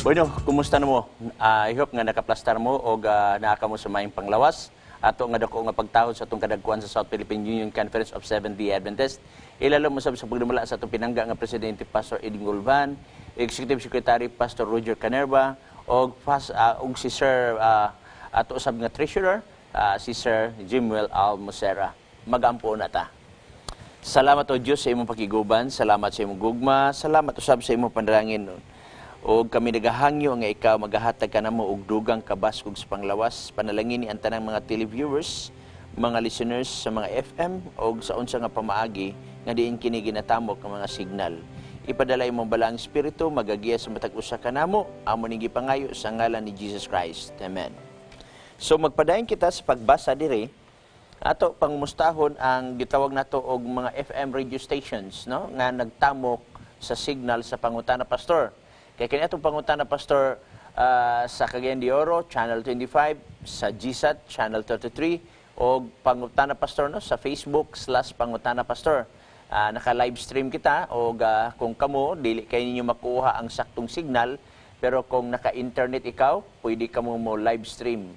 Bueno, kumusta na mo? I hope nga nakaplastar mo o naa kamo sa maayong panglawas. Ato nga dako nga pagtahod sa atong kadagkuan sa South Philippine Union Conference of Seventh-day Adventist. Ilalo mo sab sa pagdumala sa atong pinangga nga presidente, Pastor Edwin Gulban, Executive Secretary Pastor Roger Canerva, og si Sir ato usab nga treasurer, si Sir Jimuel Almocera. Magampo na ta. Salamat, O Dios, sa imong pakiguban, salamat sa imong gugma, salamat usab sa imong panalangin. O kami nagahangyo nga ikaw magahatag kanamo og dugang kabaskog sa panglawas. Panalangini ang tanang mga televiewers, mga listeners sa mga FM o sa unsa nga pamaagi nga diin kini ginatamok ang mga signal. Ipadala imong Balaang Espiritu magagiya sa matag usa kanamo. Amo ning gipangayo sa ngalan ni Jesus Christ. Amen. So magpadayon kita sa pagbasa diri. Ato pangmustahon ang gitawag nato og mga FM radio stations, no, nga nagtamok sa signal sa Pangutana Pastor. Kay kini atong Pangutana Pastor sa Cagayan de Oro Channel 25, sa GSAT Channel 33 og Pangutana Pastor, no, sa Facebook /PangutanaPastor. Naka live stream kita og kung kamo dili kay ninyo makuha ang saktong signal, pero kung naka-internet ikaw, pwede kamo mo live stream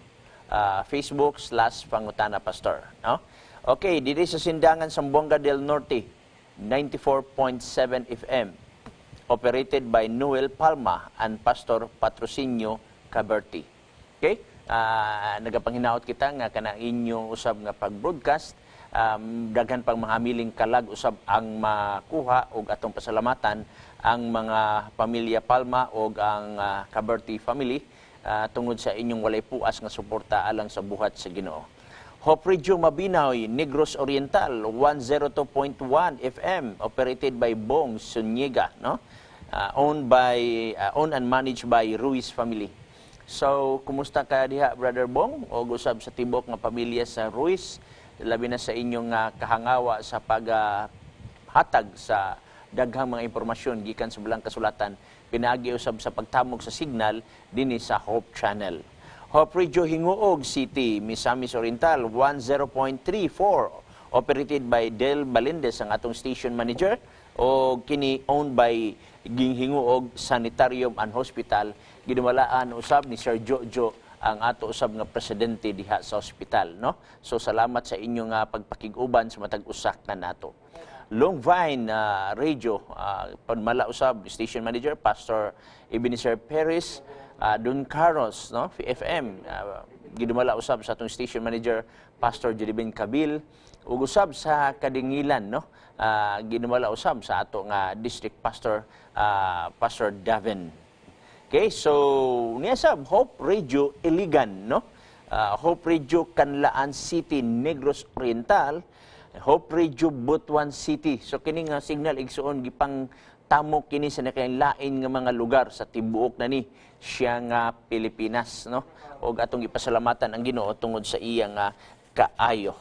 Facebook /PangutanaPastor. No? Okay, dito sa Sindangan, Zamboanga del Norte, 94.7 FM. Operated by Noel Palma and Pastor Patrocinio Caberti. Okay? Nagapanghinaot kita nga kana inyong usab nga pag-broadcast, daghan pang mga miling kalag usab ang makuha og atong pasalamatan ang mga pamilya Palma og ang Caberti family tungod sa inyong walay puas nga suporta alang sa buhat sa Ginoo. Hope Radio Mabinay, Negros Oriental, 102.1 FM, operated by Bong Suniega, no? Owned and managed by Ruiz family. So, kumusta ka diha, Brother Bong? O usab sa tibok nga pamilya sa Ruiz, labi na sa inyong kahangawa sa paghatag sa daghang mga impormasyon gikan sa Balaang Kasulatan pinaagi usab sa pagtamok sa signal dinhi sa Hope Channel. Hope Radio Gingoog City, Misamis Oriental, 10.34, operated by Del Balindez, ang atong station manager, o kini owned by Gingoog Sanitarium and Hospital. Ginumalaan usab ni Sir Jojo, ang ato usab nga presidente diha sa ospital, no? So salamat sa inyong pagpakig-uban sa matag usa kanato. Long Vine Radio, panmala usab station manager Pastor Ebenezer Perez, Don Carlos, no, FM, gidumala usab sa atong station manager Pastor Jolibin Kabil, ug usab sa Kadingilan, no, ginumala usab sa ato nga district pastor, Pastor Davin. Okay, so niya sab Hope Radio Iligan, no? Hope Radio Canlaan City, Negros Oriental, Hope Radio Butuan City. So kini nga signal, igsuon, gipang tamok kini sa nakainlain nga mga lugar sa tibuok na ni siya nga Pilipinas, no? Og atong gipasalamatan ang Ginoo tungod sa iya nga kaayo.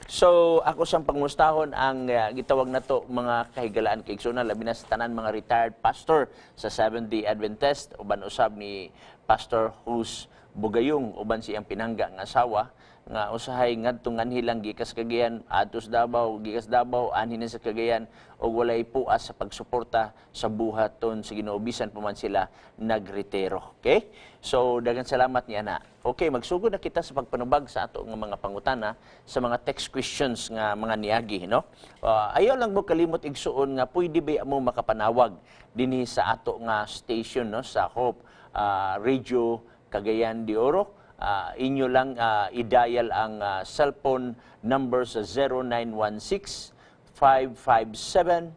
So ako sang pangmustahon ang gitawag nato mga kahigalaan kaigsuonan, labi na sa tanan mga retired pastor sa Seventh-day Adventist, uban usab ni Pastor Hus Bugayong uban siyang pinangga nga asawa nga usahay ngadto nganhi lang gikas Cagayan adto sa Davao, gikas Davao anhi na sa Cagayan, og walay puas sa pagsuporta sa buhaton sa Ginoo bisan pa man sila nagretiro. Okay? So daghang salamat niya na. Okay, magsugod na kita sa pagpanubag sa ato nga mga pangutana sa mga text questions nga mga niagi, no? Ayaw lang mo kalimot, igsuon, nga pwede ba mo makapanawag dinhi sa ato nga station, no, sa Hope Radio Cagayan de Oro. Inyo lang i-dial ang cellphone number sa 0916 557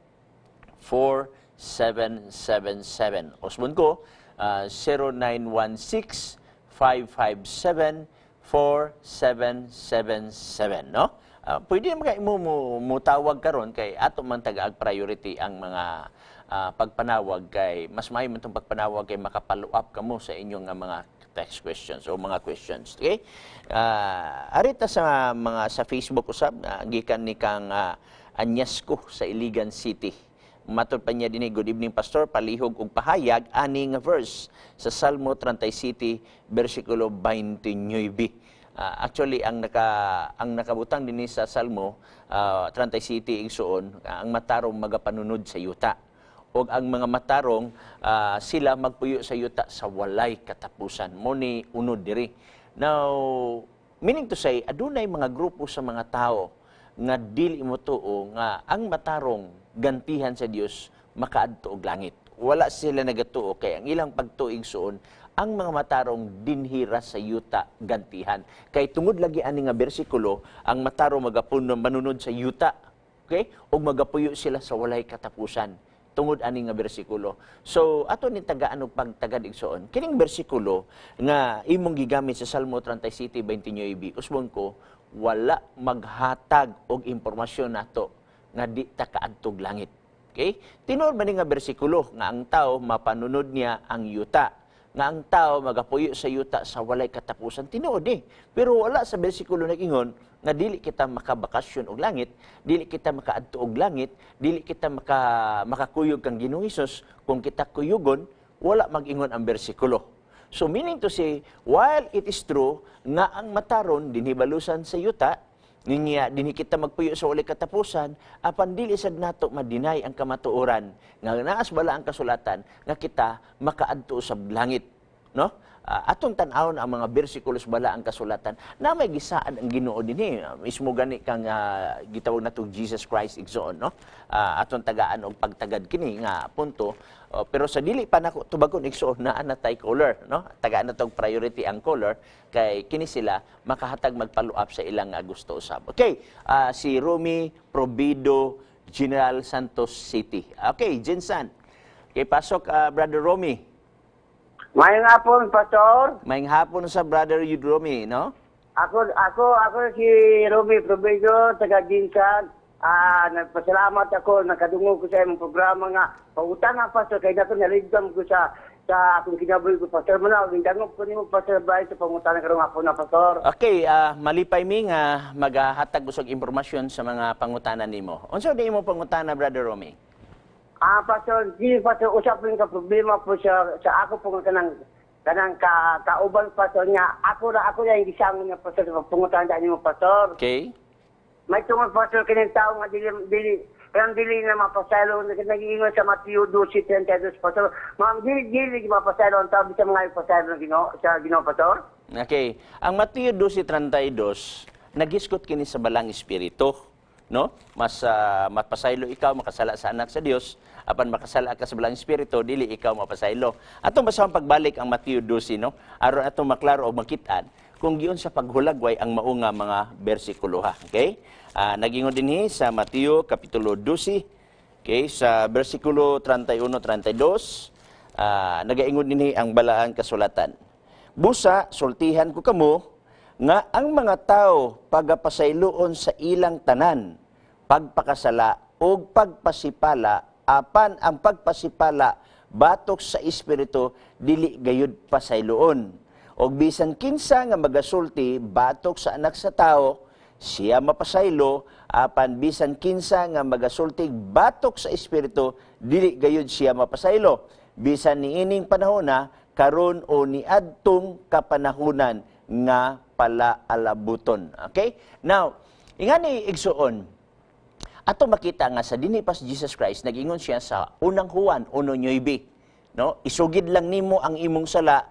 4777. Usbon ko, 0916 557 4777, no? Pwede naman kay mo mutawag karon kay ato man tagaag priority ang mga pagpanawag, kay mas maayo man tong pagpanawag kay makapollow up kamo sa inyong nga mga text questions o mga questions. Okay? Arita sa mga sa Facebook usab, gikan ni kang Anyasco sa Iligan City. Matod pa niya dinhi, "Good evening, Pastor, palihog og pahayag ani nga verse sa Salmo 37 bersikulo 29." Actually ang nakabutang dinhi sa Salmo 37, igsuon, ang matarong magapanunod sa yuta ug ang mga matarong Sila magpuyo sa yuta sa walay katapusan. Mao ni unod diri. Now, meaning to say, adunay mga grupo sa mga tao nga dili mo tuo nga ang matarong gantihan sa Dios makaadto og langit. Wala sila nagatuo kay ang ilang pagtuo, igsoon, ang mga matarong dinhira sa yuta gantihan. Kay tungod lagi ani nga bersikulo, ang matarong magapuno manunod sa yuta. Okay? Ug magapuyo sila sa walay katapusan tungod ani nga bersikulo. So ato ni tagaan og pagtagad, igsoon. Kining bersikulo nga imong gigamit sa Salmo 37:29, usbon ko wala maghatag og impormasyon nato nga di ta kaadtog langit. Okay? Tinuod man ni nga bersikulo nga ang tao mapanunod niya ang yuta, nga ang tao magapuyo sa yuta sa walay katapusan. Tinuod eh. Pero wala sa bersikulo nag-ingon nga dili kita makabakasyon og langit, dili kita makaadto og langit, dili kita makakuyog kang Ginoong Hesus kung kita kuyugon, wala mag-ingon ang bersikulo. So meaning to say, while it is true nga ang mataron dinhi balusan sa yuta, niya dinhi kita magpuyo sa walay katapusan, apan dili sad nato ma-deny ang kamatuoran nga naa sa balaang kasulatan nga kita makaadto sa langit, no? Atong tan-awon ang mga bersikulo sa balaang kasulatan na may gisaad ang Ginoo dinhi mismo gani kang gitawag nato Jesus Christ, igsoon, no? Atong tagaan og pagtagad kini nga punto. Pero sa dili pa nako tubagon, igsoon, naa na tay caller, no? Tagaan na tong priority ang caller kay kini sila makahatag mag-follow up sa ilang gusto usab. Okay, si Romy Probido, General Santos City. Okay, Jensan. Okay, pasok, Brother Romy. Maayong hapon, Pastor. Maayong hapon sa Brother Yud Romy, no? Ako si Romy Proviso, taga Ginsan. Nagpasalamat ako, nakadungog ko sa imong programa nga pautang nga, Pastor, kay dato naligdam ko sa akong kinabuhi ko, Pastor. Muna, gindangop ko nimo, Pastor Bryce, sa pangutana karong hapon na, Pastor. Okay, malipay mi nga magahatag usag impormasyon sa mga pangutana nimo. Unsa di imo pangutana, Brother Romy? Pastor, di Pastor, usap ka problema po sa ako po nga kanang kauban, Pastor, nga ako ra yung gisangon nga, Pastor, sa pangutana nimo, Pastor. Okay? May tungod, Pastor, kining tao nga dili kanang dili na mapasaylo, nag-iingon sa Matthew 12:32, Pastor. Ma'am, dili mapasaylo ang tao bisan mga ipasaylo ng Ginoo sa Ginoo, Pastor. Okay. Ang Mateo 12:32 nagisgot kini sa Balaang Espiritu, no? Mas mapasaylo ikaw makasala sa anak sa Dios, apan makasala ka sa Balaang Espiritu, dili ikaw mapasaylo. Atong basahon pagbalik ang Mateo 12, no? Aron atong maklaro og makit-an kung giun sa paghulagway ang mao nga mga bersikulo ha. Okay? Nagingon dinhi sa Mateo kapitulo 12, okay, sa bersikulo 31 32, nagaingon dinhi ang balaang kasulatan. "Busa, sultihan ko kamo, nga ang mga tao pagapasayloon sa ilang tanan, pagpakasala o pagpasipala, apan ang pagpasipala batok sa Espiritu dili gayud pasayloon. Og bisan kinsa nga magasulti batok sa Anak sa Tao, siya mapasaylo, apan bisan kinsa nga magasulti batok sa Espiritu, dili gayud siya mapasaylo bisan niining panahona karon o niadtong kapanahunan nga palaalabuton." Okay? Now, ingani, igsuon, ato makita nga sa dinhi pa si Jesus Christ nagingon siya sa Unang Juan 1:9, no? Isugid lang nimo ang imong sala,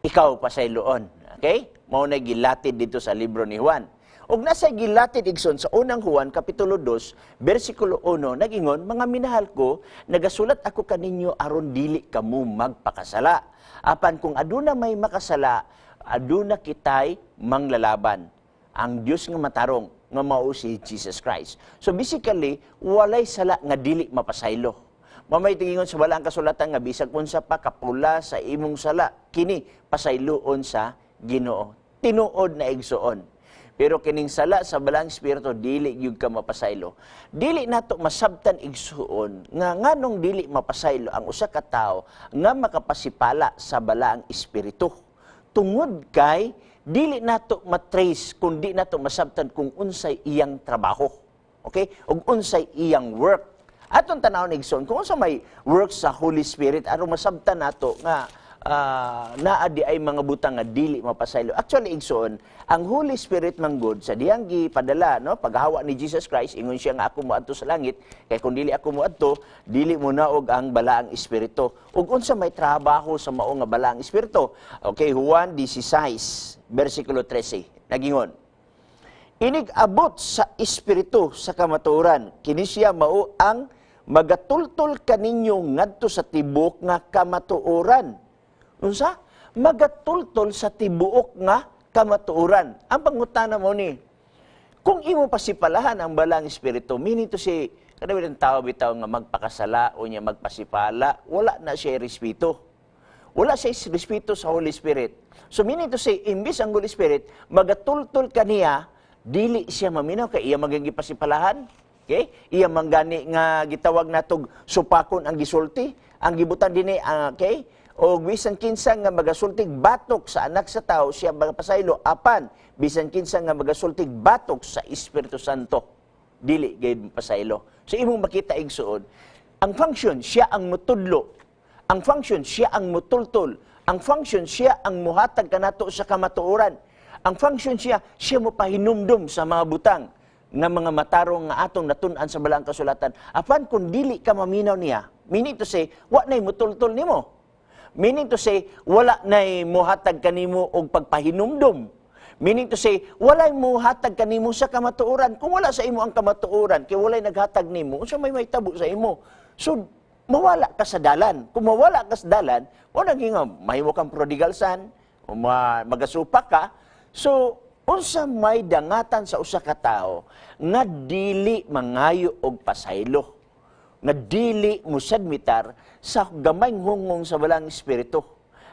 ikaw pasayloon. Okay? Mao na gilatid dito sa libro ni Juan. Ug nasa gilatid, igsoon, sa Unang Juan kapitulo 2 bersikulo 1, nagingon, "Mga minahal ko, nagasulat ako kaninyo aron dili kamo magpakasala. Apan kung aduna may makasala, aduna kitay manglalaban, ang Dios nga matarong nga mao si Jesus Christ." So basically, walay sala nga dili mapasaylo. Mamay tingingon sa balaang kasulatan nga bisag unsa pa kapula sa imong sala, kini pasayloon sa Ginoo. Tinuod na, igsoon. Pero kining sala sa Balaang Espiritu, dili gyud ka mapasaylo. Dili nato masabtan, igsuon, nga nganong dili mapasaylo ang usa ka tawo nga makapasipala sa Balaang Espiritu. Tungod kay dili nato matrace kung di nato masabtan kung unsay iyang trabaho. Okay? Ug unsay iyang work. Atong tan-awon, igsoon, kung unsa may work sa Holy Spirit aron masabtan nato nga Naa di ay mga butang nga dili mapasaylo. Actually, igsoon, ang Holy Spirit manggod sa diyang gipadala, no, paghawa ni Jesus Christ, ingon siya nga, "Ako moadto sa langit kay kung dili ako moadto, dili mo naog ang Balaang Espiritu." Ug unsa may trabaho sa mao nga Balaang Espiritu? Okay, Juan 16 versikulo 13. Nagingon, "Inig abot sa Espiritu sa kamatuoran, kini siya mao ang magatultol kaninyo ngadto sa tibuok nga kamatuoran." Unsa? Magatultol sa tibuok nga kamatuoran. Ang pangutana mo ni, kung imo pasipalahan ang Balaang Espiritu, meaning to say, kada ng tao bitaw nga magpakasala o niya magpasipala, wala na siya respeto. Wala siya respeto sa Holy Spirit. So meaning to say, imbis ang Holy Spirit magatultol kaniya, dili siya maminaw kay iya maging gipasipalahan. Okay? Iya manggani nga gitawag natog supakon ang gisulti, ang gibutan dinhi, okay? O bisan kinsa nga magasultig batok sa Anak sa Tao, siya magapasaylo, apan bisan kinsa nga magasultig batok sa Espiritu Santo, dili gayud pasaylo. So imong makita, igsuon, ang function, siya ang mutudlo. Ang function, siya ang mutultol. Ang function, siya ang muhatag kanato sa kamatuoran. Ang function siya, siya mo pahinumdum sa mga butang nga mga matarong nga atong natun-an sa Balaang Kasulatan. Apan kung dili ka maminaw niya, meaning to say, wa na'y mutultol nimo. Meaning to say, wala na'y muhatag kanimo og pagpahinumdum. Meaning to say, walay muhatag kanimo sa kamatuoran. Kung wala sa imo ang kamatuoran, kay walay naghatag nimo, unsa may mahitabo sa imo? So, mawala ka sa dalan. Kung mawala ka sa dalan, wala nga mahimo kang prodigal son, o magasupak ka. So, unsa may dangatan sa usa ka tawo nga dili mangayo og pasaylo, nga dili musadmitar sa gamayng hungong sa Balaang Espiritu?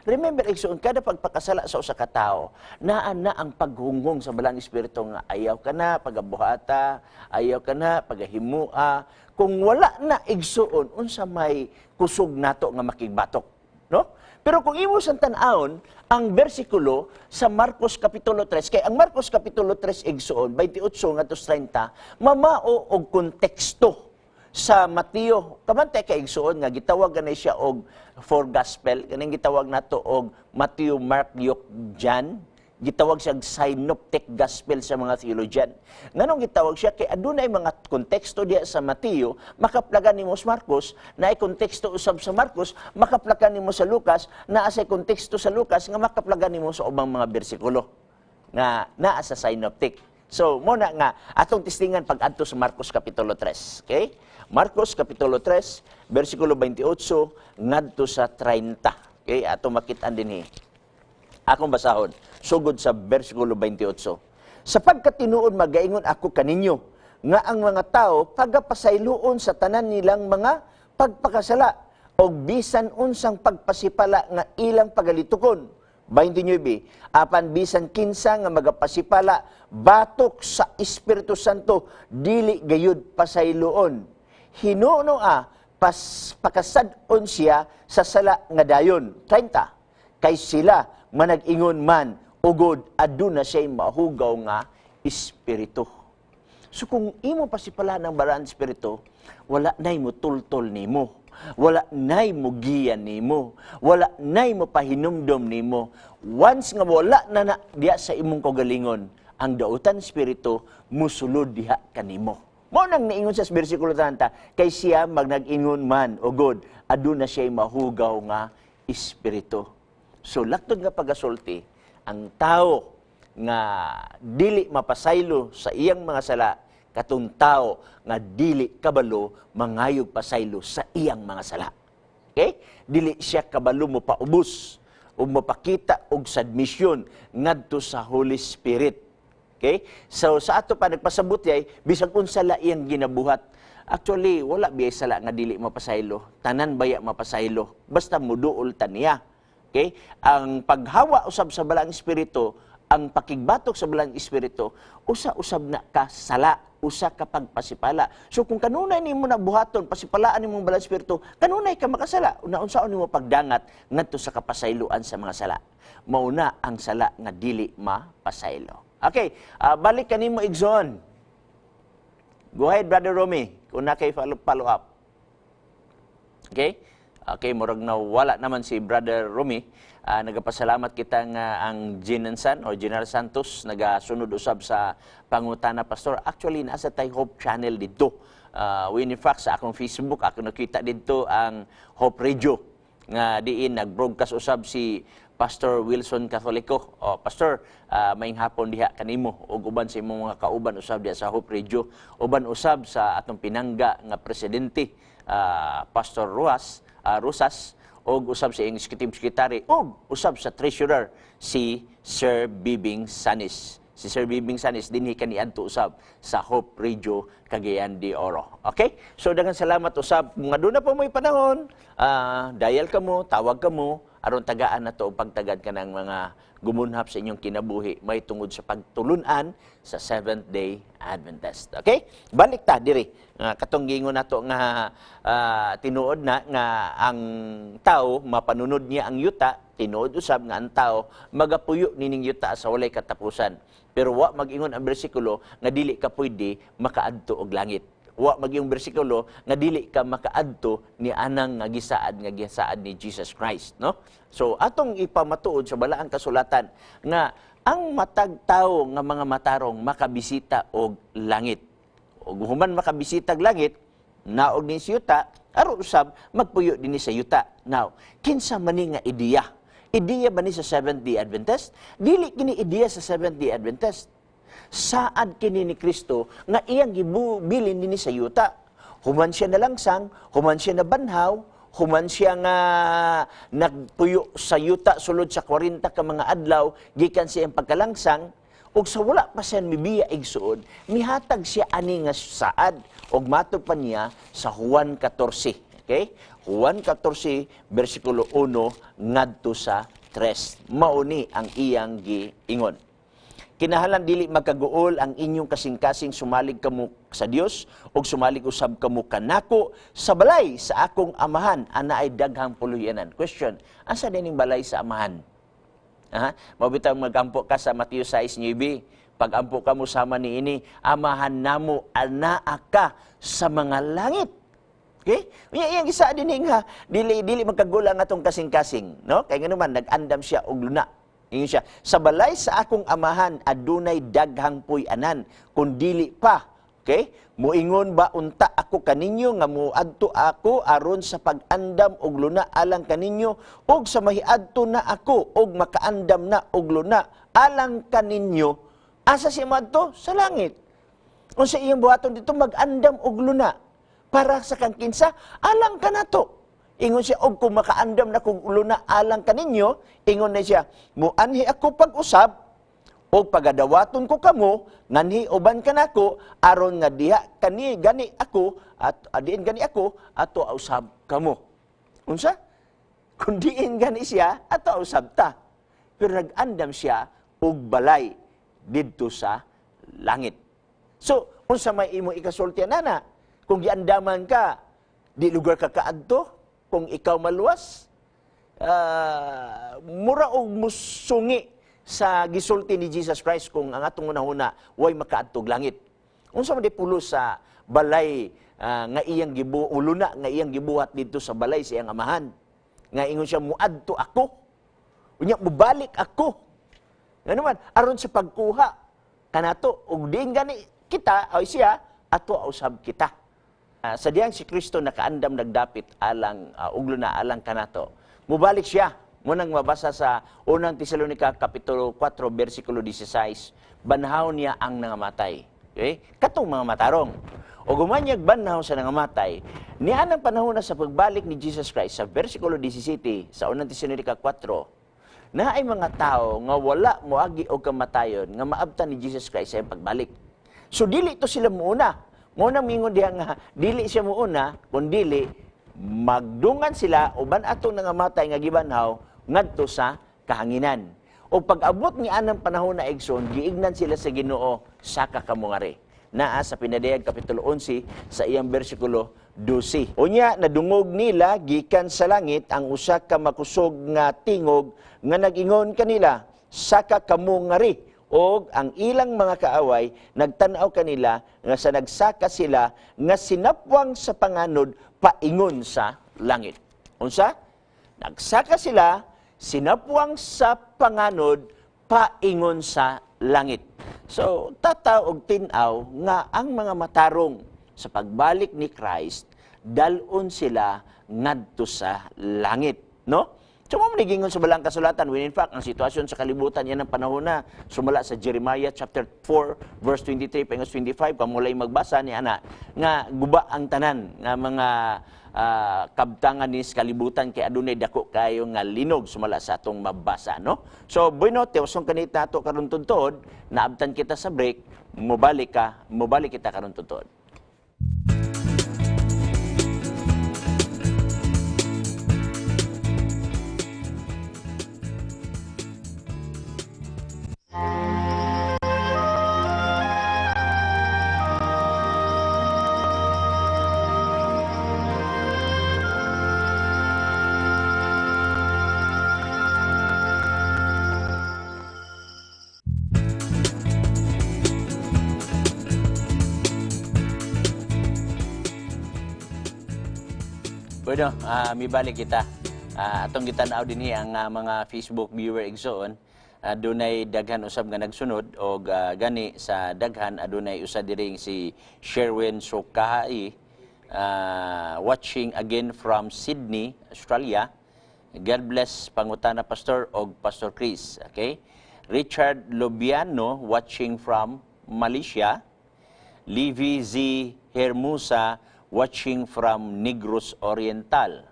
Remember, igsoon, kada pagpakasala sa usa ka tawo, naa na ang paghunghong sa Balaang Espiritu nga ayaw ka na pagabuhata, ayaw ka na pagahimua. Kung wala na, igsuon, unsa may kusog nato nga makigbatok, no? Pero kung imo sang tan-awon ang bersikulo sa Marcos Kapitulo 3, kay ang Marcos Kapitulo 3, igsuon, 28 ngadto 30, mamao og konteksto sa Mateo. Kamantay ka, igsuon, nga gitawag gani siya og four gospel, kaning gitawag nato og Matthew, Mark, Luke, John. Gitawag siya og synoptic gospel sa mga theologian. Nganong gitawag siya? Kay adunay mga konteksto diya sa Mateo, makaplagan nimo sa Marcos, naay konteksto usab sa Marcos, makaplagan nimo sa Lucas, naa say konteksto sa Lucas nga makaplagan nimo sa ubang mga bersikulo nga naa sa synoptic. So, mo na nga atong testingan pag-adto sa Marcos Kapitulo 3. Okay? Marcos Kapitulo 3, versikulo 28 ngadto sa 30. Okay? Ato makit-an dinhi. Akong basahon, sugod sa versikulo 28. "Sapagkat tinuod magaingon ako kaninyo, nga ang mga tao pagapasayloon sa tanan nilang mga pagpakasala o bisan unsang pagpasipala nga ilang pagalitukon. 29, apan bisan kinsa nga magapasipala batok sa Espiritu Santo, dili gayud pasayloon. Hinuno a pas pakasad-on siya sa sala nga dayon. 30, kay sila manag-ingon man ugod aduna siya'y mahugaw nga espiritu." So kung imo pasipala ng Balaan Espiritu, wala na'y mutultol nimo. Wala na'y mugiya nimo. Wala na'y mopahinumdom nimo. Once nga wala na na diya sa imong kaugalingon, ang dautan espiritu musulod diha kanimo. Mao nang niingon sa bersikulo 30, kay siya magnag-ingon man ugod aduna siya'y mahugaw nga espiritu. So laktod nga pagasulti, ang tao nga dili mapasaylo sa iyang mga sala, katong tao nga dili kabalo mangayog pasaylo sa iyang mga sala. Okay? Dili siya kabalo mo paubos o mapakita og submission ngadto sa Holy Spirit. Okay? So sa ato pa nagpasabot yay, bisag unsa la iyang ginabuhat. Actually, wala biyay sala nga dili mapasaylo. Tanan baya mapasaylo. Basta muduol ta niya. Okay? Ang paghawa usab sa Balaang Espiritu, ang pakigbatok sa Balaang Espiritu, usa usab na ka sala, usa ka pagpasipala. So kung kanunay nimo na buhaton, pasipalaan nimo ang Balaang Espiritu, kanunay ka makasala. Una-unsaon nimo pagdangat ngadto sa kapasayloan sa mga sala? Mauna ang sala nga dili mapasaylo. Okay, balik kanimo, igsoon. Go ahead, Brother Romy, kung na kay follow up. Okay? Okay, murag na wala naman si Brother Rumi. Nagapasalamat kita nga ang Ginansan o General Santos nagasunod usab sa pangutana, Pastor. Actually, nasa tay Hope Channel dito. When in fact, sa akong Facebook, ako nakita dito ang Hope Radio nga diin nag-broadcast usab si Pastor Wilson Catolico. O Pastor, maayong hapon diha kanimo ug uban sa imong mga kauban usab diha sa Hope Radio, uban usab sa atong pinangga nga presidente, Pastor Ruas, Rosas, ug usab sa iyang executive secretary ug usab sa treasurer, si Sir Bibing Sanis. Si Sir Bibing Sanis dinhi kaniadto usab sa Hope Radio Cagayan de Oro. Okay? So daghang salamat usab. Mga doon na po mo'y panahon, dial ka mo, tawag ka mo, aron tagaan na to og pagtagad ka ng mga gumunhap sa inyong kinabuhi may tungod sa pagtulunan sa Seventh Day Adventist. Okay? Balik ta diri. Nga katong giingon nato nga tinuod na nga ang tao mapanunod niya ang yuta, tinuod usab nga ang tao magapuyo nining yuta sa walay katapusan. Pero wa mag-ingon ang bersikulo nga dili ka pwede makaadto og langit. Wa mag-ingon bersikulo nga dili ka makaadto ni anang nga gisaad ni Jesus Christ, no? So atong ipamatuod sa balaang kasulatan nga ang matag tawo nga mga matarong makabisita og langit. Ug human makabisita og langit, naog ni sa yuta, aron usab magpuyo dinhi sa yuta. Now, kinsa man ni nga ideya? Ideya ba ni sa Seventh-day Adventist? Dili kini ideya sa Seventh-day Adventist. Saad kini ni Kristo nga iyang gibilin dinhi sa yuta. Human siya nalangsang, human siya nabanhaw, human siya nga nagpuyo sa yuta sulod sa 40 ka mga adlaw gikan sa iyang pagkalangsang, ug sa wala pa siya mibiya, igsuon, mihatag siya ani nga saad ug matod pa niya sa Juan 14. Okay? Juan 14 bersikulo 1 ngadto sa 3. Mauni ang iyang giingon. "Kinahalan dili magkaguol ang inyong kasing-kasing. Sumalig kamo sa Dios ug sumalig usab kamo kanako. Sa balay sa akong Amahan anaay daghang puluyanan." Question, asa dining balay sa Amahan? Ha? Mao bitaw magampo ka sa Mateo 6:9. Pag-ampo ka mo sama ni ini, "Amahan namo, anaa ka sa mga langit." Okay? Unya iyang isa din nga dili dili magkaguol ang atong kasing-kasing, no? Kay ngano man nag-andam siya og luna. Ingon siya, "Sa balay sa akong Amahan adunay daghang puy-anan. Kun dili pa, okay? Muingon ba unta ako kaninyo nga muadto ako aron sa pag-andam og luna alang kaninyo, og sa mahiadto na ako og makaandam na og luna alang kaninyo?" Asa siya moadto? Sa langit. Unsa iyang buhaton dito? Mag-andam og luna. Para sa kang kinsa? Alang kanato. Ingon siya, "Og kung makaandam na kog luna alang kaninyo," ingon na siya, "muanhi ako pag-usab, og pagadawaton ko kamo, nganhi uban kanako, aron nga diha kani gani ako, at diin gani ako, ato usab kamo." Unsa? Kung diin gani siya, ato usab ta. Pero nag-andam siya og balay didto sa langit. So, unsa may imo ikasulti nana? Kung giandaman ka, di lugar ka kaadto, kung ikaw maluwas, mura og musungi sa gisulti ni Jesus Christ kung ang atong hunahuna way makaadtog langit. Unsa man di pulos sa balay nga iyang gibu uluna nga iyang gibuhat didto sa balay sa iyang Amahan? Nga ingon siya, "Muadto ako. Unya mubalik ako." Ngano man aron sa pagkuha kanato, ug diin gani kita ay siya, ato usab kita. Sa diyang si Kristo nakaandam, nagdapit alang uglo na alang kanato. Mubalik siya. Munang mabasa sa Unang Tesalonika kapitulo 4 bersikulo 16, banhaw niya ang nangamatay. Okay? Katong mga matarong. O gumanyag banhaw sa nangamatay, niya ang panahon na sa pagbalik ni Jesus Christ sa bersikulo 17 sa Unang Tesalonika 4, na ay mga tao nga wala moagi og kamatayon nga maabtan ni Jesus Christ sa iyang pagbalik. So dili to sila muuna. Muna mingon diha nga dili siya muuna, kun dili magdungan sila uban atong nangamatay nga gibanhaw ngadto sa kahanginan. O pag-abot ni anang panahon na, igsoon, giignan sila sa Ginoo sa kakamungari. Naa sa Pinadayag kapitulo 11 sa iyang bersikulo 12. "Unya nadungog nila gikan sa langit ang usa ka makusog nga tingog nga nag-ingon kanila, 'Saka kamo ngari.' Og ang ilang mga kaaway nagtan-aw kanila nga sa nagsaka sila nga sinapwang sa panganod paingon sa langit." Unsa? Nagsaka sila sinapwang sa panganod paingon sa langit. So, tataw og tin-aw nga ang mga matarong sa pagbalik ni Christ, dalon sila ngadto sa langit, no? So, mao man giingon sa Balaang Kasulatan, when in fact, ang sitwasyon sa kalibutan yan ang panahon na sumala sa Jeremiah chapter 4, verse 23, paingon 25, kung mulay magbasa ni ana, nga guba ang tanan nga mga kabtangan ni sa kalibutan kay adunay dako kayo nga linog sumala sa atong mabasa, no? So, bueno, tiwasong kanit nato karon tuntod, naabtan kita sa break, mobalik kita karon tuntod. Bueno, mibalik kita. Atong gitan-aw dinhi ang mga Facebook viewer, igsoon. Dunay daghan usab nga nagsunod og gani sa daghan adunay usa diri, si Sherwin Sokahai, watching again from Sydney, Australia. God bless pangutana Pastor og Pastor Chris. Okay? Richard Lobiano, watching from Malaysia. Livy Z. Hermosa, watching from Negros Oriental.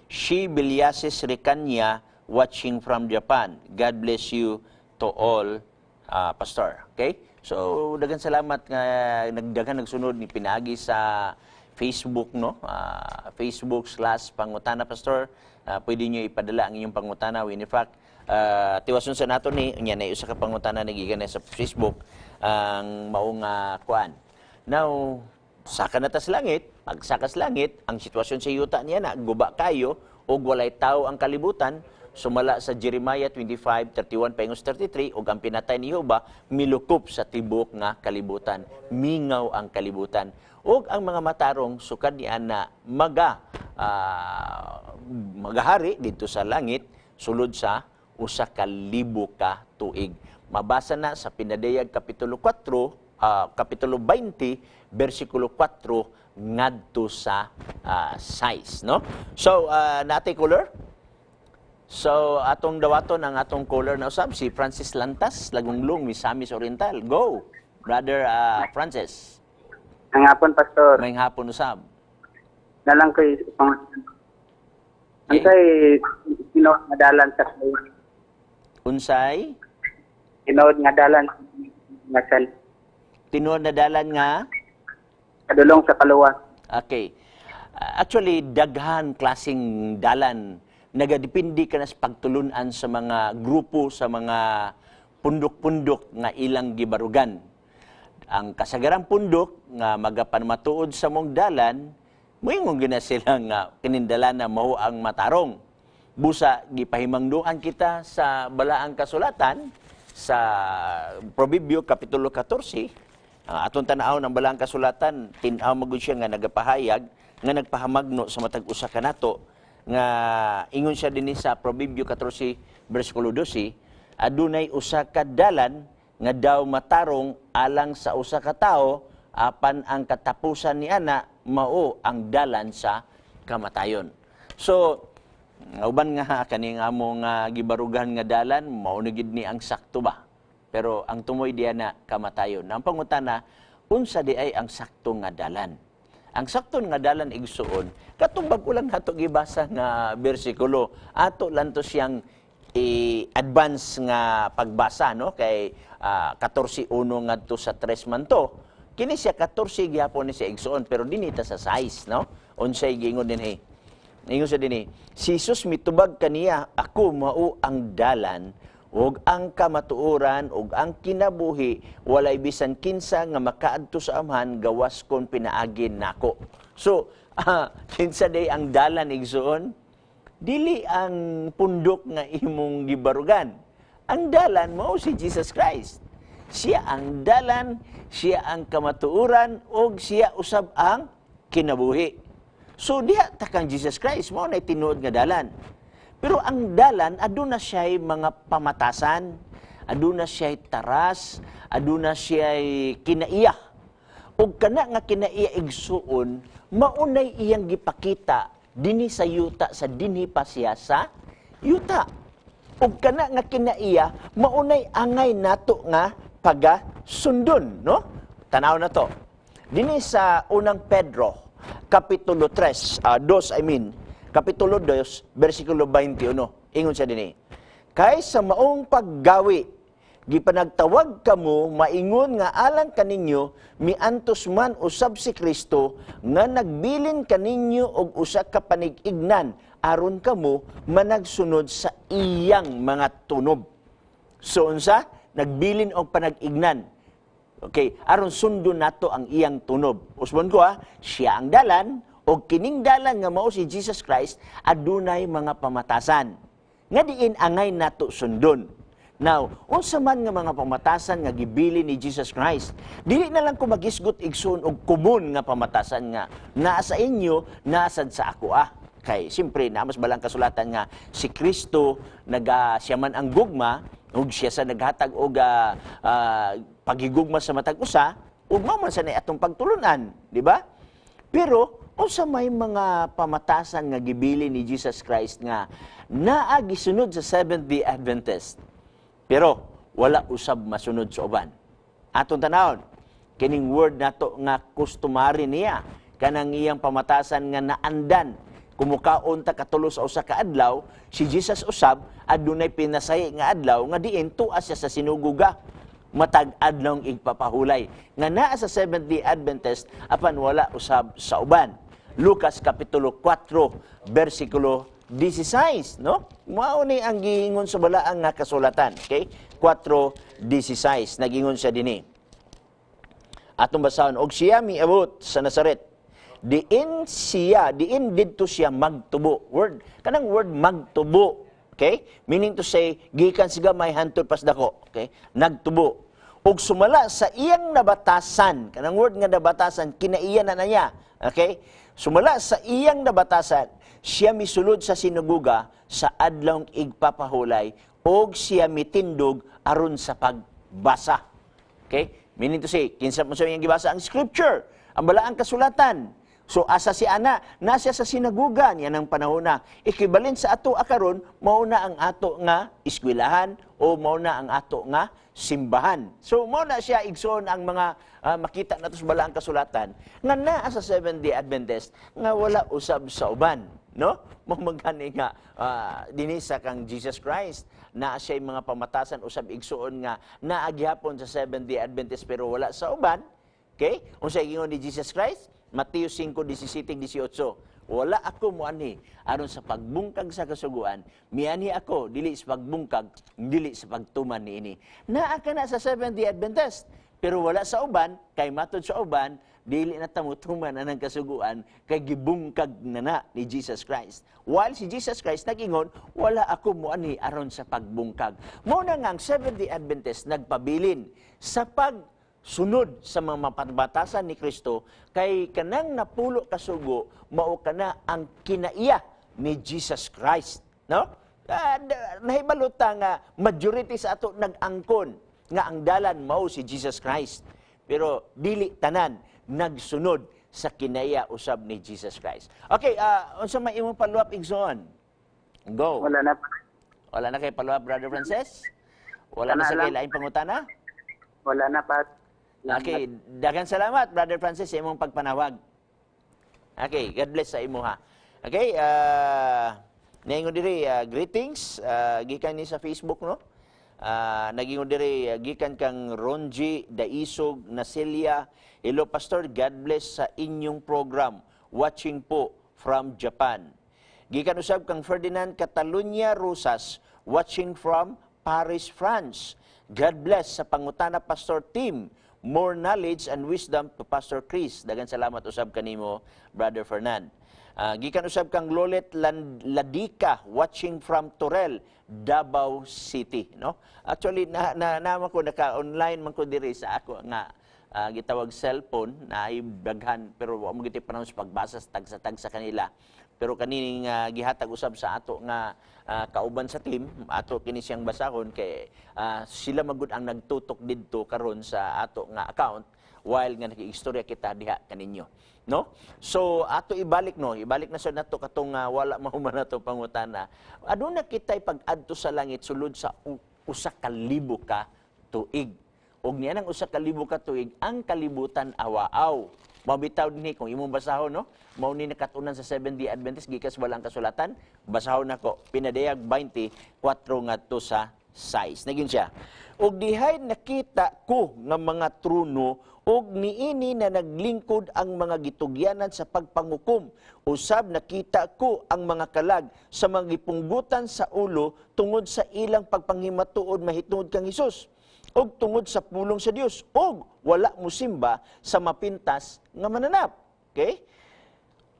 She Biliases Recanya, watching from Japan. God bless you to all, Pastor. Okay? So, daghan salamat nga nagdaghan nagsunod ni pinaagi sa Facebook, no? Facebook/PangutanaPastor. Pwede niyo ipadala ang inyong pangutana. In fact, tiwason sa nato ni unya na usa ka pangutana nagikan sa Facebook ang maong kuan. Now, saka na tas langit, pagsaka sa langit, ang sitwasyon sa yuta niya na guba kayo ug walay tao ang kalibutan, sumala sa Jeremiah 25:31 paingos 33, ug ang pinatay ni Jehova milukop sa tibok nga kalibutan. Mingaw ang kalibutan. Ug ang mga matarong sukad ni ana magahari dito sa langit sulod sa 1,000 ka tuig. Mabasa na sa Pinadayag kapitulo 4, kapitulo 20, versikulo 4 ngadto sa 6, no? So, natay caller? So, atong dawaton ang atong caller na usab si Francis Lantas, Lagonglong, Misamis Oriental. Go, Brother Francis. Ang hapon, Pastor. Maayong hapon usab. Nalang ko'y pang. Unsay tinuod nga dalan sa kaluwas? Unsay? Tinuod nga dalan nga sa Tinuod na dalan nga kadulong sa kaluwas. Okay. Actually, daghan klaseng dalan. Nagadepende ka na sa pagtulunan sa mga grupo, sa mga pundok-pundok nga ilang gibarugan. Ang kasagarang pundok nga magapanmatuod sa mong dalan, moingon gina sila nga kinindalan na mao ang matarong. Busa gipahimangduan kita sa Balaang Kasulatan sa Proverbio kapitulo 14. Atong tan-aw ng Balaang Kasulatan, tin-aw magud siya nga nagapahayag, nga nagpahamagno sa matag usa kanato nga ingon siya dinhi sa Proverbio 14 bersikulo 12, adunay usa ka dalan nga daw matarong alang sa usa ka tawo, apan ang katapusan ni ana mao ang dalan sa kamatayon. So, uban nga kaning amo nga gibarugan nga dalan mao na gid ni ang sakto ba? Pero ang tumoy diya na kamatayon. Ang pangutana, unsa di ay ang sakto nga dalan? Ang sakto nga dalan, igsuon, katong bag-o lang nato gibasa nga bersikulo, ato lang to siyang i-advance nga pagbasa, no, kay 14:1 ngadto sa 3 man to. Kini siya 14 gihapon ni siya, igsuon, pero dinhi ta sa 6, no? Unsay giingon dinhi? Ingon sa dinhi, si Jesus mitubag kaniya, "Ako mao ang dalan ug ang kamatuoran ug ang kinabuhi, walay bisan kinsa nga makaadto sa Amahan gawas kon pinaagi nako." So, kinsa day ang dalan, igsuon? Dili ang pundok nga imong gibarugan. Ang dalan mao si Jesus Christ. Siya ang dalan, siya ang kamatuoran ug siya usab ang kinabuhi. So diha ta kang Jesus Christ mao na tinuod nga dalan. Pero ang dalan, aduna siya'y mga pamatasan, aduna siya'y taras, aduna siya'y kinaiya. Ug kana nga kinaiya, igsuon, maunay iyang gipakita dinhi sa yuta sa dinhi pa siya sa yuta. Ug kana nga kinaiya, maunay angay nato nga paga sundon, no? Tanaw na to. Dinhi sa Unang Pedro, Kapitulo 3, 2 I mean, Kapitulo 2, versikulo 21. Ingon siya dinhi: "Kay sa maong paggawi, gipanagtawag kamo maingon nga alang kaninyo miantos man usab si Kristo nga nagbilin kaninyo og usa ka panig-ignan aron kamo managsunod sa iyang mga tunob." So unsa? Nagbilin og panag-ignan. Okay, aron sundon nato ang iyang tunob. Usbon ko ha, siya ang dalan og kining dalan nga mao si Jesus Christ adunay mga pamatasan nga diin angay nato sundon. Now, unsa man nga mga pamatasan nga gibili ni Jesus Christ? Dili na lang ko magisgot, igsoon, og komon nga pamatasan nga naa sa inyo, naa sad sa ako ah. Kay siyempre naa mas balang kasulatan nga si Kristo naga siya man ang gugma ug siya sa naghatag og paghigugma sa matag usa ug mao man sa atong pagtulunan, di ba? Pero unsa may mga pamatasan nga gibili ni Jesus Christ nga naa gisunod sa Seventh-day Adventist pero wala usab masunod sa uban? Atong tanawon kining word nato nga customary niya, kanang iyang pamatasan nga naandan kumukaon ta katulo sa usa ka adlaw. Si Jesus usab adunay pinasahi nga adlaw nga diin tuas siya sa sinagoga matag Adlawng Igpapahulay nga naa sa Seventh-day Adventist apan wala usab sa uban. Lucas Kapitulo 4 versikulo 16, no? Mao ni ang giingon sa balaang nga kasulatan, okay? 4:16, nagingon siya dinhi. Atong basahon: "Og siya miabot sa Nazaret. Diin siya, diin didto siya magtubo." Word, kanang word "magtubo." Okay? Meaning to say, gikan siya may hantod pas dako. Okay? "Nagtubo. Ug sumala sa iyang nabatasan," kanang word nga "nabatasan," kinaiya na niya. Okay? "Sumala sa iyang nabatasan, siya misulod sa sinagoga sa Adlawng Igpapahulay og siya mitindog aron sa pagbasa." Okay? Meaning to say, kinsa mo sa iyang gibasa ang scripture, ang balaang kasulatan. So asa si ana, na siya sa sinagugan, yan ang panahon na. Equivalent sa ato akaron, mao na ang ato nga eskwelahan o mao na ang ato nga simbahan. So mao na siya, igsoon, ang mga makita nato sa balaang kasulatan nga naa sa Seventh-day Adventist nga wala usab sa uban, no? Mao magani nga dinhi sa kang Jesus Christ naa siya mga pamatasan usab, igsuon, nga naa gihapon sa Seventh-day Adventist pero wala sa uban. Okay? Unsa ingon ni Jesus Christ? Mateo 5:17 18. "Wala ako moanhi aron sa pagbungkag sa kasuguan, mianhi ako dili sa pagbungkag, dili sa pagtuman niini." Naa ka na sa Seventh-day Adventist, pero wala sa uban, kay matod sa uban, dili na ta motuman anang kasuguan kay gibungkag na na ni Jesus Christ. While si Jesus Christ nagingon, "Wala ako moanhi aron sa pagbungkag." Mao na nga ang Seventh-day Adventist nagpabilin sa pag sunod sa mga mapabatasan ni Kristo kay kanang napulo kasugo mao kana ang kinaiya ni Jesus Christ, no? Nahibalo ta nga majority sa ato nag-angkon nga ang dalan mao si Jesus Christ, pero dili tanan nagsunod sa kinaiya usab ni Jesus Christ. Okay, unsa may imong follow-up, igsoon? Go. Wala na. Wala na kay follow-up, Brother Frances? Wala na Wala sa lang. Kay laing pangutana? Wala na pa. Okay, daghang salamat, Brother Francis, sa imong pagpanawag. Okay, God bless sa imo ha. Okay, naingon diri, greetings gikan ni sa Facebook, no. Nagingon diri, gikan kang Ronji Daisog Nasilia. "Hello Pastor, God bless sa inyong program. Watching po from Japan." Gikan usab kang Ferdinand Catalunya Rosas, watching from Paris, France. "God bless sa Pangutana Pastor team. More knowledge and wisdom to Pastor Chris." Daghang salamat usab kanimo, Brother Fernand. Gikan usab kang Lolet Ladika, watching from Torel, Davao City, no? Actually na naman ko naka-online man ko diri sa ako nga gitawag cellphone na ay daghan, pero wa mo giti panahon sa pagbasa sa tagsa-tagsa kanila. Pero kanining gihatag usab sa ato nga kauban sa team, ato kini siyang basahon kay sila magud ang nagtutok didto karon sa ato nga account while nga nakiistorya kita diha kaninyo, no? So ato ibalik, no, ibalik na sa nato katong wala mahuman nato pangutana. Aduna kitay pag-adto sa langit sulod sa 1,000 ka tuig, ug niya nang 1,000 ka tuig ang kalibutan awaaw. Mabitaw dinhi kung imong basahon, no, mao ni nakatunan sa Seventh-day Adventist gikan sa balaang kasulatan. Basahon nako Pinadayag 24 ngadto sa 6. Nagin siya, "Ug dihay nakita ko nga mga trono, ug niini na naglingkod ang mga gitugyanan sa pagpangukom. Usab nakita ko ang mga kalag sa mga gipunggutan sa ulo tungod sa ilang pagpanghimatuod mahitungod kang Hesus ug tungod sa pulong sa Dios, ug wala mosimba sa mapintas nga mananap." Okay?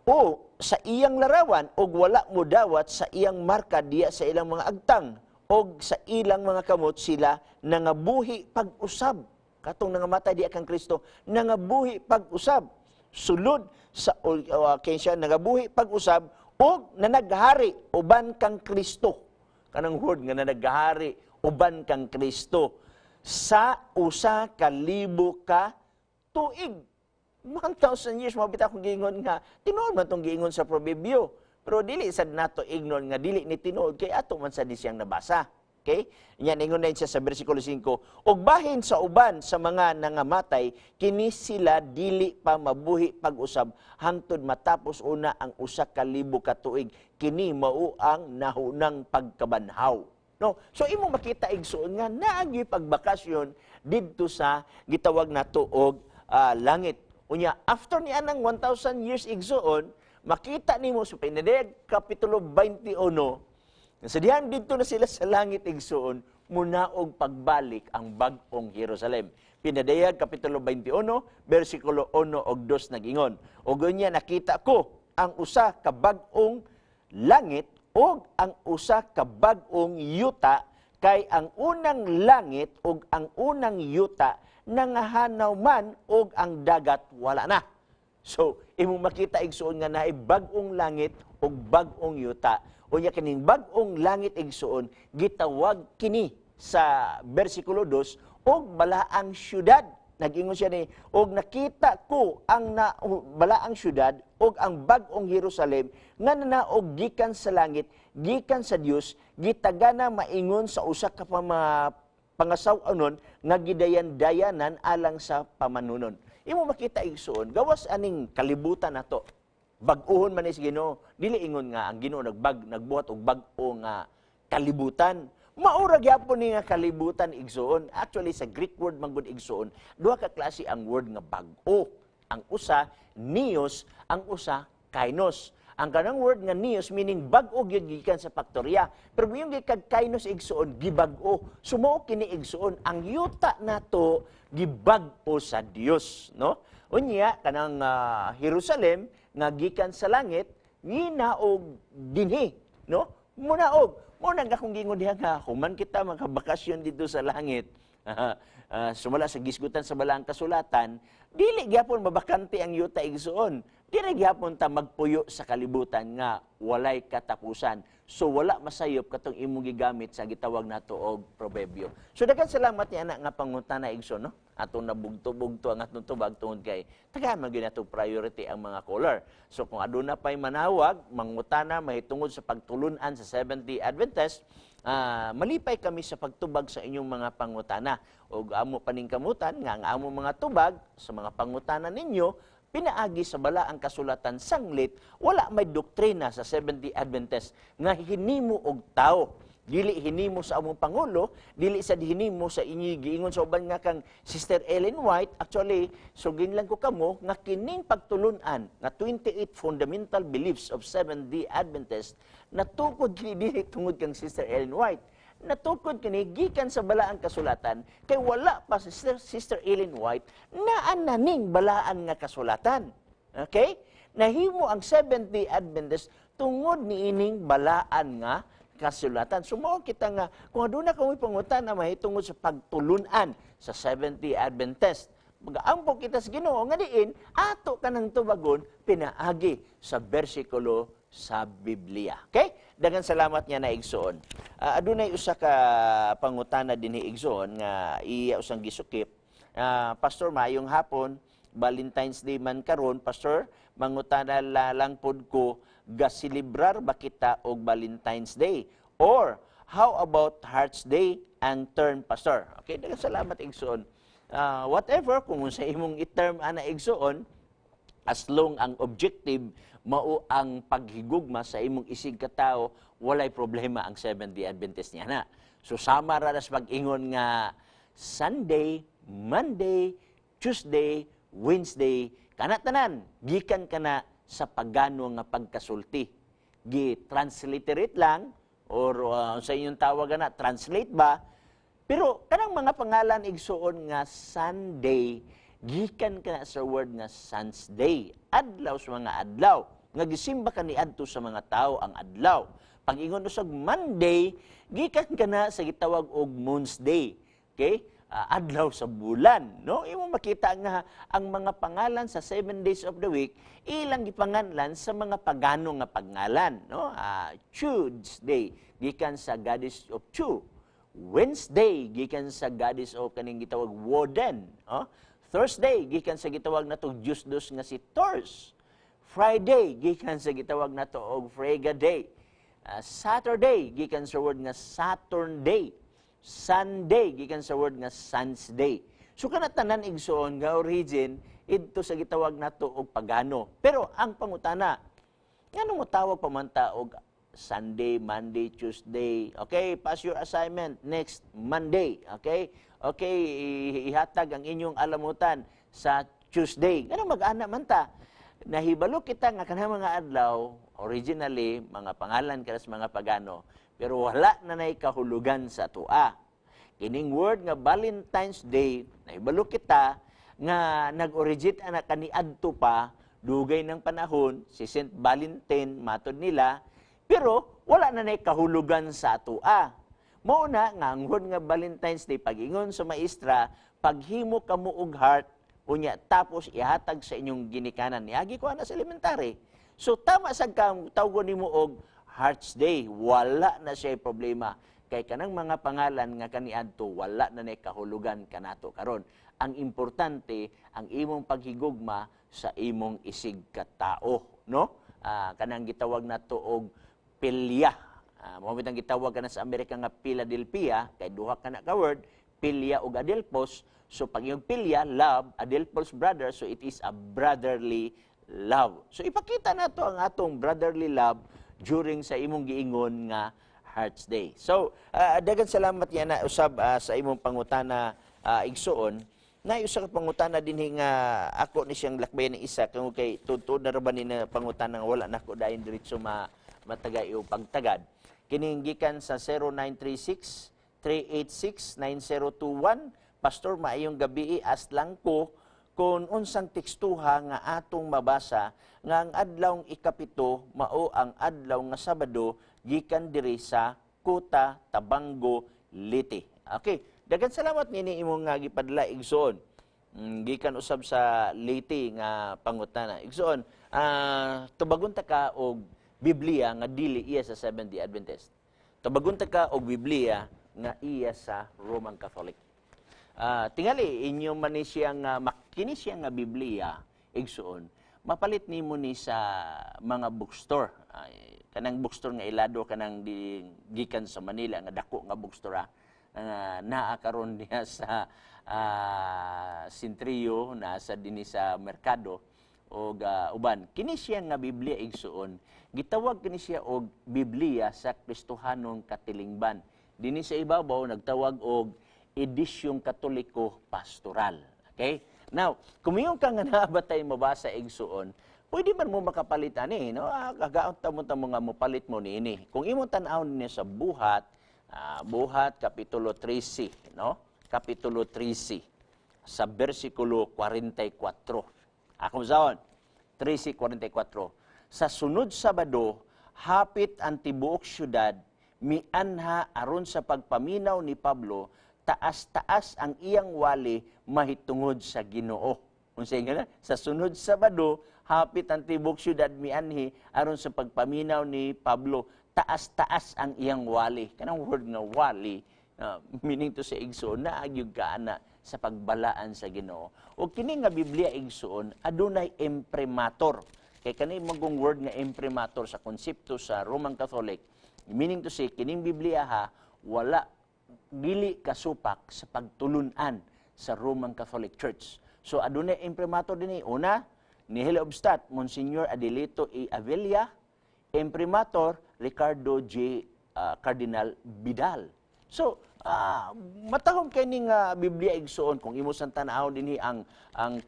"O sa iyang larawan, og wala modawat sa iyang marka diya sa ilang mga agtang og sa ilang mga kamot. Sila nangabuhi pag-usab." Katong nangamatay diya kang Kristo, nangabuhi pag-usab sulod sa kay siya nangabuhi pag-usab og nanaghari uban kang Kristo. Kanang word nga nanaghari uban kang Kristo sa 1,000 ka tuig, 1,000 years. Mabita akong giingon nga tinuod man tong giingon sa proverbio, pero dili sad nato ignon nga dili ni tinuod kay ato man sad ni siyang nabasa. Okay? Yan, ingon na siya sa versikulo 5, "Ug bahin sa uban sa mga nangamatay, kini sila dili pa mabuhi pag-usab hangtod matapos una ang 1,000 ka tuig. Kini mao ang nahunang pagkabanhaw." No? So imo makita, igsuon, nga naagi pagbakasyon didto sa gitawag nato og langit. Unya after ni anang 1,000 years, igsuon, makita nimo sa Pinadayag kapitulo 21 sa dihan didto na sila sa langit, igsuon, munaog pagbalik ang bag-ong Jerusalem. Pinadayag kapitulo 21 versikulo 1 ug 2 nag-ingon, "Ug unya nakita ko ang usa ka bag-ong langit ug ang usa ka bag-ong yuta, kay ang unang langit ug ang unang yuta nangahanaw man ug ang dagat wala na." So, imong makita, igsuon, nga naay bag-ong langit ug bag-ong yuta. Unya kining bag-ong langit, igsuon, gitawag kini sa versikulo 2 og balaang syudad. Nag-ingon siya ni, "Og nakita ko ang balaang syudad ug ang bag-ong Jerusalem nga nanaog gikan sa langit, gikan sa Dios, gitagana maingon sa usa ka pangasaw-anon nga gidayan-dayanan alang sa pamanunon." Imo makita, igsuon, gawas aning kalibutan nato, bag-uhon man ni sa Ginoo. Dili ingon nga ang Ginoo nagbuhat og bag-o nga kalibutan. Maura gyapon ni nga kalibutan, igsuon. Actually, sa Greek word man gud, igsuon, duha ka klase ang word nga bag-o. Ang usa neos, ang usa kainos. Ang kanang word nga neos meaning bag-o gyud gikan sa faktorya. Pero yung gikan kainos, igsuon, gibag-o. So mao kini, igsuon, ang yuta nato gibag-o sa Dios, no? Unya kanang Jerusalem nga gikan sa langit ginaog dinhi, no? Munaog. Mo nang akong giingon diha nga human kita makabakasyon dito sa langit, sumala sa gisgutan sa balaang kasulatan, dili gyapon mabakante ang yuta, igsuon. Dili gyapon ta magpuyo sa kalibutan nga walay katapusan. So wala masayop katong imong gigamit sa gitawag nato og proverbio. So daghan salamat ni ana nga pangutana, igsoon, no? Atong nabugto-bugto ang atong tubag tungod kay tagaan man gyud nato priority ang mga caller. So kung aduna pay manawag, mangutana mahitungod sa pagtulun-an sa Seventh-day Adventist, malipay kami sa pagtubag sa inyong mga pangutana. Ug amo paningkamutan nga ang amo mga tubag sa mga pangutana ninyo pinaagi sa balaang kasulatan, sanglit wala may doktrina sa Seventh-day Adventist nga hinimo og tao. Dili hinimo sa among pangulo, dili sa hinimo sa inyo giingon sa uban nga kang Sister Ellen White. Actually, sugin lang ko kamo nga kining pagtulun-an nga 28 fundamental beliefs of Seventh-day Adventist natukod kini dili tungod kang Sister Ellen White. Natukod kini gikan sa balaang kasulatan kay wala pa si Sister Ellen White naa na ning balaan nga kasulatan. Okay? Nahimo ang Seventh-day Adventist tungod niining balaan nga kasulatan. So mao kita nga kung aduna kamoy pangutana mahitungod sa pagtulun-an sa Seventh-day Adventist, Magaampo kita sa Ginoo nga diin ato kanang tubagon pinaagi sa bersikulo sa Biblia. Okay? Daghang salamat niya na, igsoon. Adunay usa ka pangutana dinhi, igsoon, nga iya usang gisukip. "Pastor, maayong hapon. Valentine's Day man karon, Pastor, mangutana lang pod ko, gaselebrar ba kita og Valentine's Day? Or how about Hearts Day ang term, Pastor?" Okay, daghang salamat, igsoon. Whatever kung unsa imong i-term ana, igsoon, as long ang objective mao ang paghigugma sa imong isig katao, walay problema ang Seventh-day Adventist niya na. So sama ra sa pag-ingon nga Sunday, Monday, Tuesday, Wednesday, kana tanan gikan kana sa pagano nga pagkasulti. Gi-transliterate lang or sa inyong tawag na translate ba? Pero kanang mga pangalan, igsuon, nga Sunday, gikan kana sa word nga Sun's Day, adlaw sa mga adlaw, nga gisimba kaniadto sa mga tao ang adlaw. Pag ingon usag Monday, gikan kana sa gitawag og Moon's Day. Okay? Adlaw sa bulan, no? Imo makita nga ang mga pangalan sa 7 days of the week ilang gipanganlan sa mga pagano nga pangalan, no? Tuesday gikan sa goddess of Chu. Wednesday gikan sa goddess of kaning gitawag Woden, oh. Thursday gikan sa gitawag nato Diyos dos nga si Thors. Friday gikan sa gitawag nato og Frega Day. Saturday gikan sa word nga Saturn Day. Sunday gikan sa word nga Sun's Day. So kana tanan, igsoon, nga origin idto sa gitawag nato og pagano. Pero ang pangutana, ngano mo tawag pa man ta og Sunday, Monday, Tuesday? Okay, pass your assignment next Monday. Okay? Okay, ihatag ang inyong alamutan sa Tuesday. Ngano mag-ana man ta? Nahibalo kita nga kanang mga adlaw, originally, mga pangalan kada sa mga pagano, pero wala na nay kahulugan sa atoa. Kining word nga Valentine's Day, nahibalo kita nga nag-originate ana kaniadto pa, dugay ng panahon, si Saint Valentine, matod nila, pero wala na nay kahulugan sa atoa. Mao na nga ang word nga Valentine's Day, pag-ingon sa maestra, paghimo kamo og heart, unya tapos ihatag sa inyong ginikanan. Niagi ko ana sa elementary. So tama sad ka tawgon nimo og Hearts Day, wala na siya problema. Kay kanang mga pangalan nga kaniadto wala na nay kahulugan kanato karon. Ang importante ang imong paghigugma sa imong isig katao, no? Kanang gitawag nato og pilya. Mao bitang gitawag kana sa Amerika nga Philadelphia kay duha kana ka word, pilya ug adelphos. So pag yung pilya, love, adelphos, brother, so it is a brotherly love. So ipakita nato ang atong brotherly love during sa imong giingon nga Hearts Day. So, daghang salamat yan na usab sa imong pangutana, igsuon. Na usa ka pangutana dinhi nga ako ni siyang lakbayan ni isa kung kay tuod na ra ba ni na pangutana nga wala nako dayon diretso ma matagay o pagtagad. Kining gikan sa 0936 386 9021. "Pastor, maayong gabi. Ask lang ko kung unsang tekstuha nga atong mabasa nga ang adlawng 7 mao ang adlaw nga Sabado, gikan diri sa Kuta, Tabango, Leyte." Okay, daghan salamat nini imong nga gipadala, igsoon. Gikan usab sa Leyte nga pangutana. Igsoon, tubagon ta ka og Biblia nga dili iya sa Seventh-day Adventist. Tubagon ta ka og Biblia nga iya sa Roman Catholic. Tingali inyo man ni siya nga makini siya nga Biblia, igsoon, mapalit nimo ni sa mga bookstore. Ay, kanang bookstore nga ilado kanang di, gikan sa Manila nga dako nga bookstore nga naa karon diha sa Sentrio, nasa dinhi sa merkado og uban. Kini siya nga Biblia, igsoon, gitawag kini siya og Biblia sa Kristohanong Katilingban. Dinhi sa ibabaw nagtawag og Edisyong Katoliko Pastoral. Okay? Now, kung mayon ka nga naa ba tay mabasa, igsuon, pwede man mo makapalit ani, no? Kagaot ta mo ta mo nga mopalit mo niini. Kung imong tan-awon niya sa Buhat, Buhat kapitulo 13, no? Kapitulo 13 sa bersikulo 44. Akong saon, 13:44. "Sa sunod Sabado, hapit ang tibuok syudad mianha aron sa pagpaminaw ni Pablo." Taas-taas ang iyang wali mahitungod sa Ginoo. Unsay nga na? Sa sunod Sabado, hapit ang tibok syudad mianhi aron sa pagpaminaw ni Pablo. Taas-taas ang iyang wali. Kanang word nga wali, meaning to say, igsoon, naa gyud ka ana sa pagbalaan sa Ginoo. O kini nga Biblia, igsoon, adunay imprimatur. Kay kani magong word nga imprimatur sa konsepto sa Roman Catholic, meaning to say kining Biblia ha, wala dili kasupak sa pagtulunan sa Roman Catholic Church. So adunay imprimatur dinhi. Una, nihil obstat Monsignor Adelito E. Avilla, imprimatur Ricardo J. Cardinal Vidal. So, matahom kay ning Biblia, igsoon, kung imo sang tan-awon dinhi ang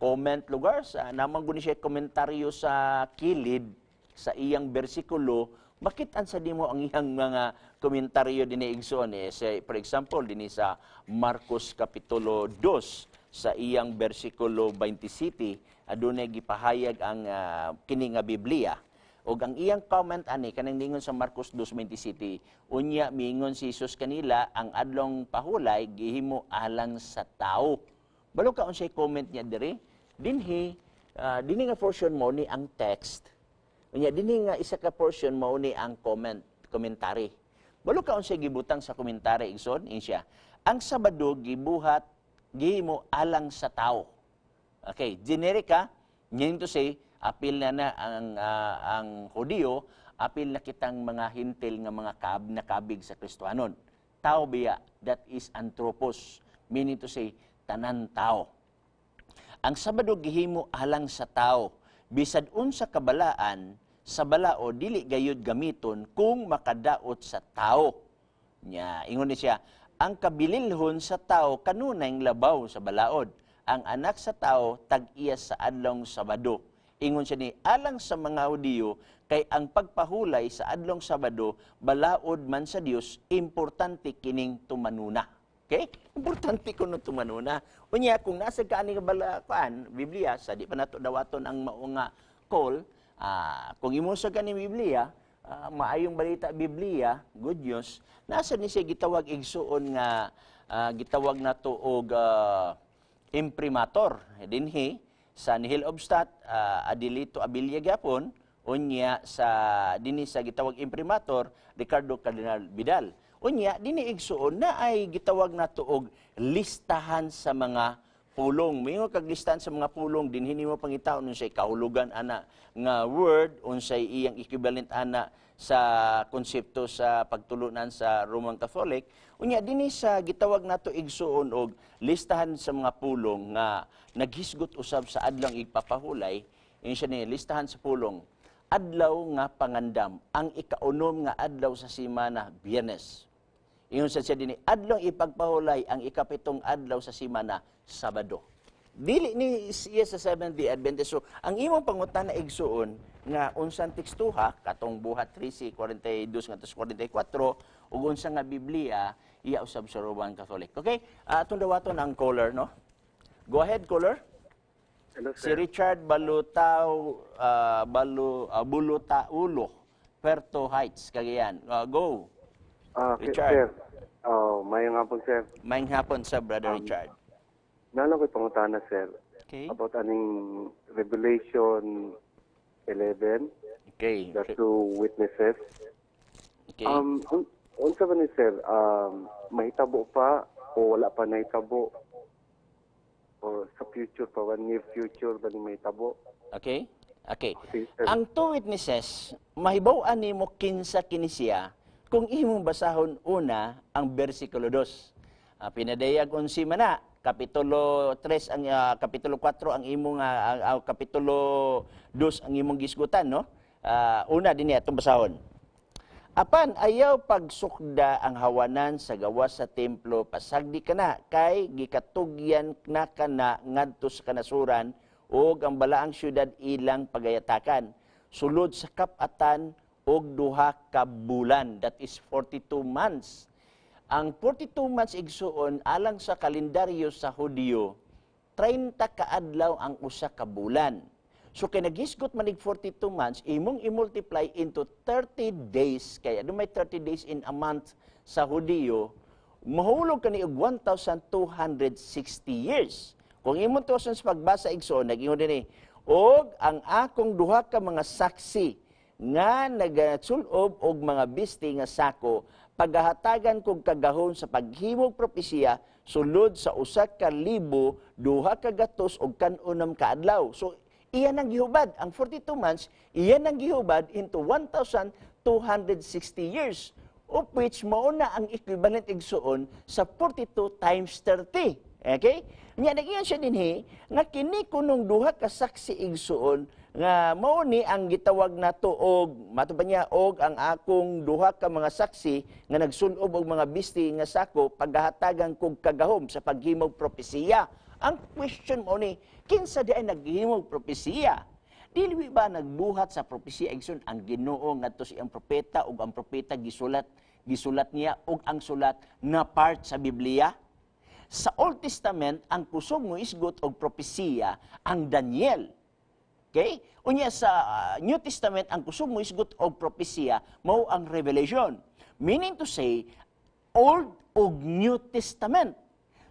comment lugar sa naman guni siya komentaryo sa kilid sa iyang bersikulo, makit-an sa nimo ang iyang mga komentaryo dinhi, igsoon, eh. Say, for example, dinhi sa Marcos kapitulo 2 sa iyang bersikulo 27, adunay gipahayag ang kini nga Biblia ug ang iyang comment ani kanang ningon sa Marcos 2:27, unya miingon si Jesus kanila, "Ang adlong pahulay gihimo alang sa tao." Balo ka unsay comment niya diri? Dinhi dinhi nga portion mo ni ang text. Unya dinhi nga isa ka portion mao ni ang comment, commentary. Balo ka unsay gibutang sa commentary, igsoon? In siya, ang Sabado gibuhat, gihimo alang sa tao. Okay, generic ka, meaning to say, apil na na ang Hudiyo, apil na kitang mga Hentil nga mga nakabig sa Kristohanon. Tao biya, that is anthropos, meaning to say, tanan tao. Ang Sabado gihimo alang sa tao. Bisad unsa kabalaan sa balao dili gayud gamiton kung makadaot sa tao. Nya, ingon ni siya, ang kabililhon sa tao kanunay labaw sa balaod. Ang anak sa tao tag-iya sa adlong Sabado. Ingon siya ni alang sa mga Hudiyo kay ang pagpahulay sa adlong Sabado balaod man sa Dios, importante kining tumanuna. Okay? Importante kuno tumanuna. Unya kung nasa kaani nga bala kuan Biblia sa di pa nato dawaton ang mao nga call, kung imo sa kani Biblia, Maayong Balita Biblia, Good News, nasa ni siya gitawag, igsuon, nga gitawag nato og imprimatur dinhi sa nihil obstat Adelito Abilla gyapon. Unya sa dinhi sa gitawag imprimatur Ricardo Cardinal Vidal. Unya dinhi, igsuon, na ay gitawag nato og listahan sa mga pulong. Moingon kag listahan sa mga pulong, dinhi nimo pangitaon unsay kahulugan ana nga word, unsay iyang equivalent ana sa konsepto sa pagtulunan sa Roman Catholic. Unya dinhi sa gitawag nato, igsuon, og listahan sa mga pulong nga naghisgot usab sa adlong igpapahulay, yun siya ni listahan sa pulong. Adlaw nga pangandam, ang ikaunom nga adlaw sa simana, Biyernes. Ingon sa siya dinhi, adlong ipagpahulay, ang ikapitong adlaw sa simana, Sabado. Dili ni siya sa Seventh Day Adventist. So, ang imong pangutana, igsuon, nga unsang tekstuha katong Buhat 13:42 ngadto sa 44 ug unsa nga Biblia, iya usab sa Roman Catholic. Okay? Atong dawaton ang caller, no? Go ahead, caller. Hello, Si sir. Richard Balutaw Balu Bulutaulo, Puerto Heights, Cagayan. Go. Richard. Sir. Oh, mayong hapon, sir. Maayong hapon sa Brother Richard. Naa lang ko'y pangutana, sir. Okay. About aning Revelation 11, the two witnesses. Unsa ba ni, sir? Mahitabo pa o wala pa nahitabo? O sa future pa ba, near future ba ni mahitabo? Okay. Okay, sir. Ang two witnesses, mahibaw-an nimo kinsa kini siya kung imong basahon una ang bersikulo 2. Pinadayag unsi man na, kapitulo 3 ang kapitulo 4 ang imong kapitulo 2 ang imong gisgutan, no? Una dinhi atong basahon. "Apan ayaw pagsukda ang hawanan sa gawas sa templo, pasagdi kana kay gikatugyan na kana ngadto sa kanasuran ug ang balaang syudad ilang pagayatakan sulod sa kap-atan og 2 ka bulan." That is 42 months. Ang 42 months, igsuon, alang sa kalendaryo sa Hudiyo, 30 ka adlaw ang usa ka bulan. So kay naghisgot manig 42 months, imong i-multiply into 30 days, kaya may 30 days in a month sa Hudiyo. Mahulog kani og 1,260 years. Kung imong tuoson sa pagbasa, igsoon, nag-ingon dinhi, "Og ang akong duha ka mga saksi nga nagasul-ob og mga bisti nga sako, pagahatagan kog kagahom sa paghimog propesiya sulod sa 1,296 ka adlaw." So iyan ang gihubad ang 42 months, iyan ang gihubad into 1,260 years, of which mao na ang equivalent, igsuon, sa 42 times 30. Okay? Nya nag-ingon siya dinhi nga kini kunong duha ka saksi, igsuon, nga mao ni ang gitawag nato og mato pa niya, "Og ang akong duha ka mga saksi nga nagsul-ob og mga bisti nga sako, pagahatagan kog kagahom sa paghimog propesiya." Ang question mo ni, kinsa di ay naghimog propesiya? Dili ba nagbuhat sa propesiya, igsoon, ang Ginoo ngadto sa iyang propeta ug ang propeta gisulat gisulat niya ug ang sulat na part sa Biblia? Sa Old Testament, ang kusog mo isgot og propesiya ang Daniel. Okay? Unya sa New Testament, ang kusog mo isgot og propesiya mao ang Revelation. Meaning to say, Old ug New Testament.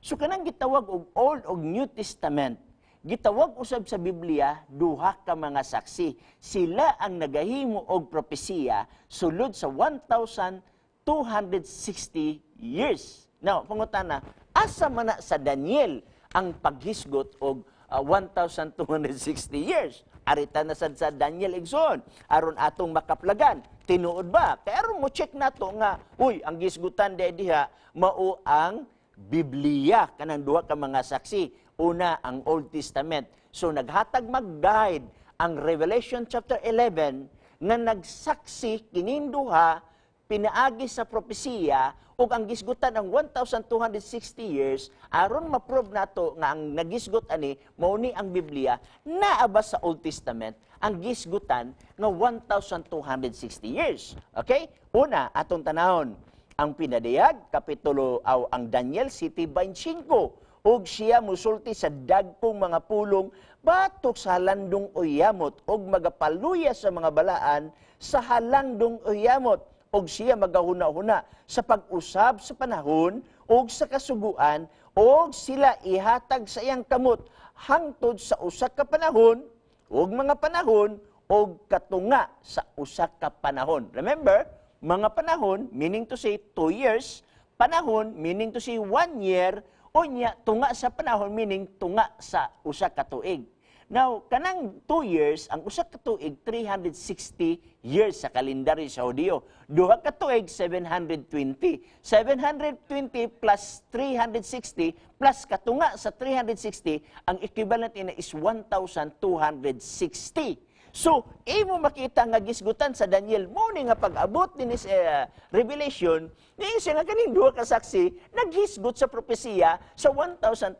So kanang gitawag og Old ug New Testament, gitawag usab sa Biblia duha ka mga saksi. Sila ang nagahimo og propesiya sulod sa 1,260 years. Now, pangutana, asa man na sa Daniel ang paghisgot og 1,260 years? Arita na sad sa Daniel, igsoon, aron atong makaplagan. Tinuod ba? Kaya aron mo check nato nga, uy, ang gisgutan di diha mao ang Biblia kanang duha ka mga saksi. Una, ang Old Testament. So naghatag mag-guide ang Revelation chapter 11 nga nagsaksi kining duha pinaagi sa propesiya ug ang gisgutan ang 1,260 years. Aron ma-prove nato nga ang nagisgot ani mao ni ang Biblia, naa ba sa Old Testament ang gisgutan nga 1,260 years? Okay, una, atong tanawon ang Pinadayag kapitulo aw ang Daniel 7:25. "Ug siya musulti sa dagkong mga pulong batok sa halandong uyamot ug magapaluya sa mga balaan sa halandong uyamot, ug siya magahuna-huna sa pag-usab sa panahon ug sa kasuguan, ug sila ihatag sa iyang kamot hangtod sa usa ka panahon ug mga panahon ug katunga sa usa ka panahon." Remember, mga panahon meaning to say 2 years, panahon meaning to say 1 year, unya tunga sa panahon meaning tunga sa usa ka tuig. Now, kanang 2 years, ang usa ka tuig 360 years sa kalendaryo sa Hudiyo. Duha ka tuig, 720. 720 plus 360 plus katunga sa 360, ang equivalent ina is 1,260. So, imo makita nga gisgutan sa Daniel mo ni nga pag-abot din sa Revelation, ni siya nga kaning duha ka saksi naghisgot sa propesiya sa 1,260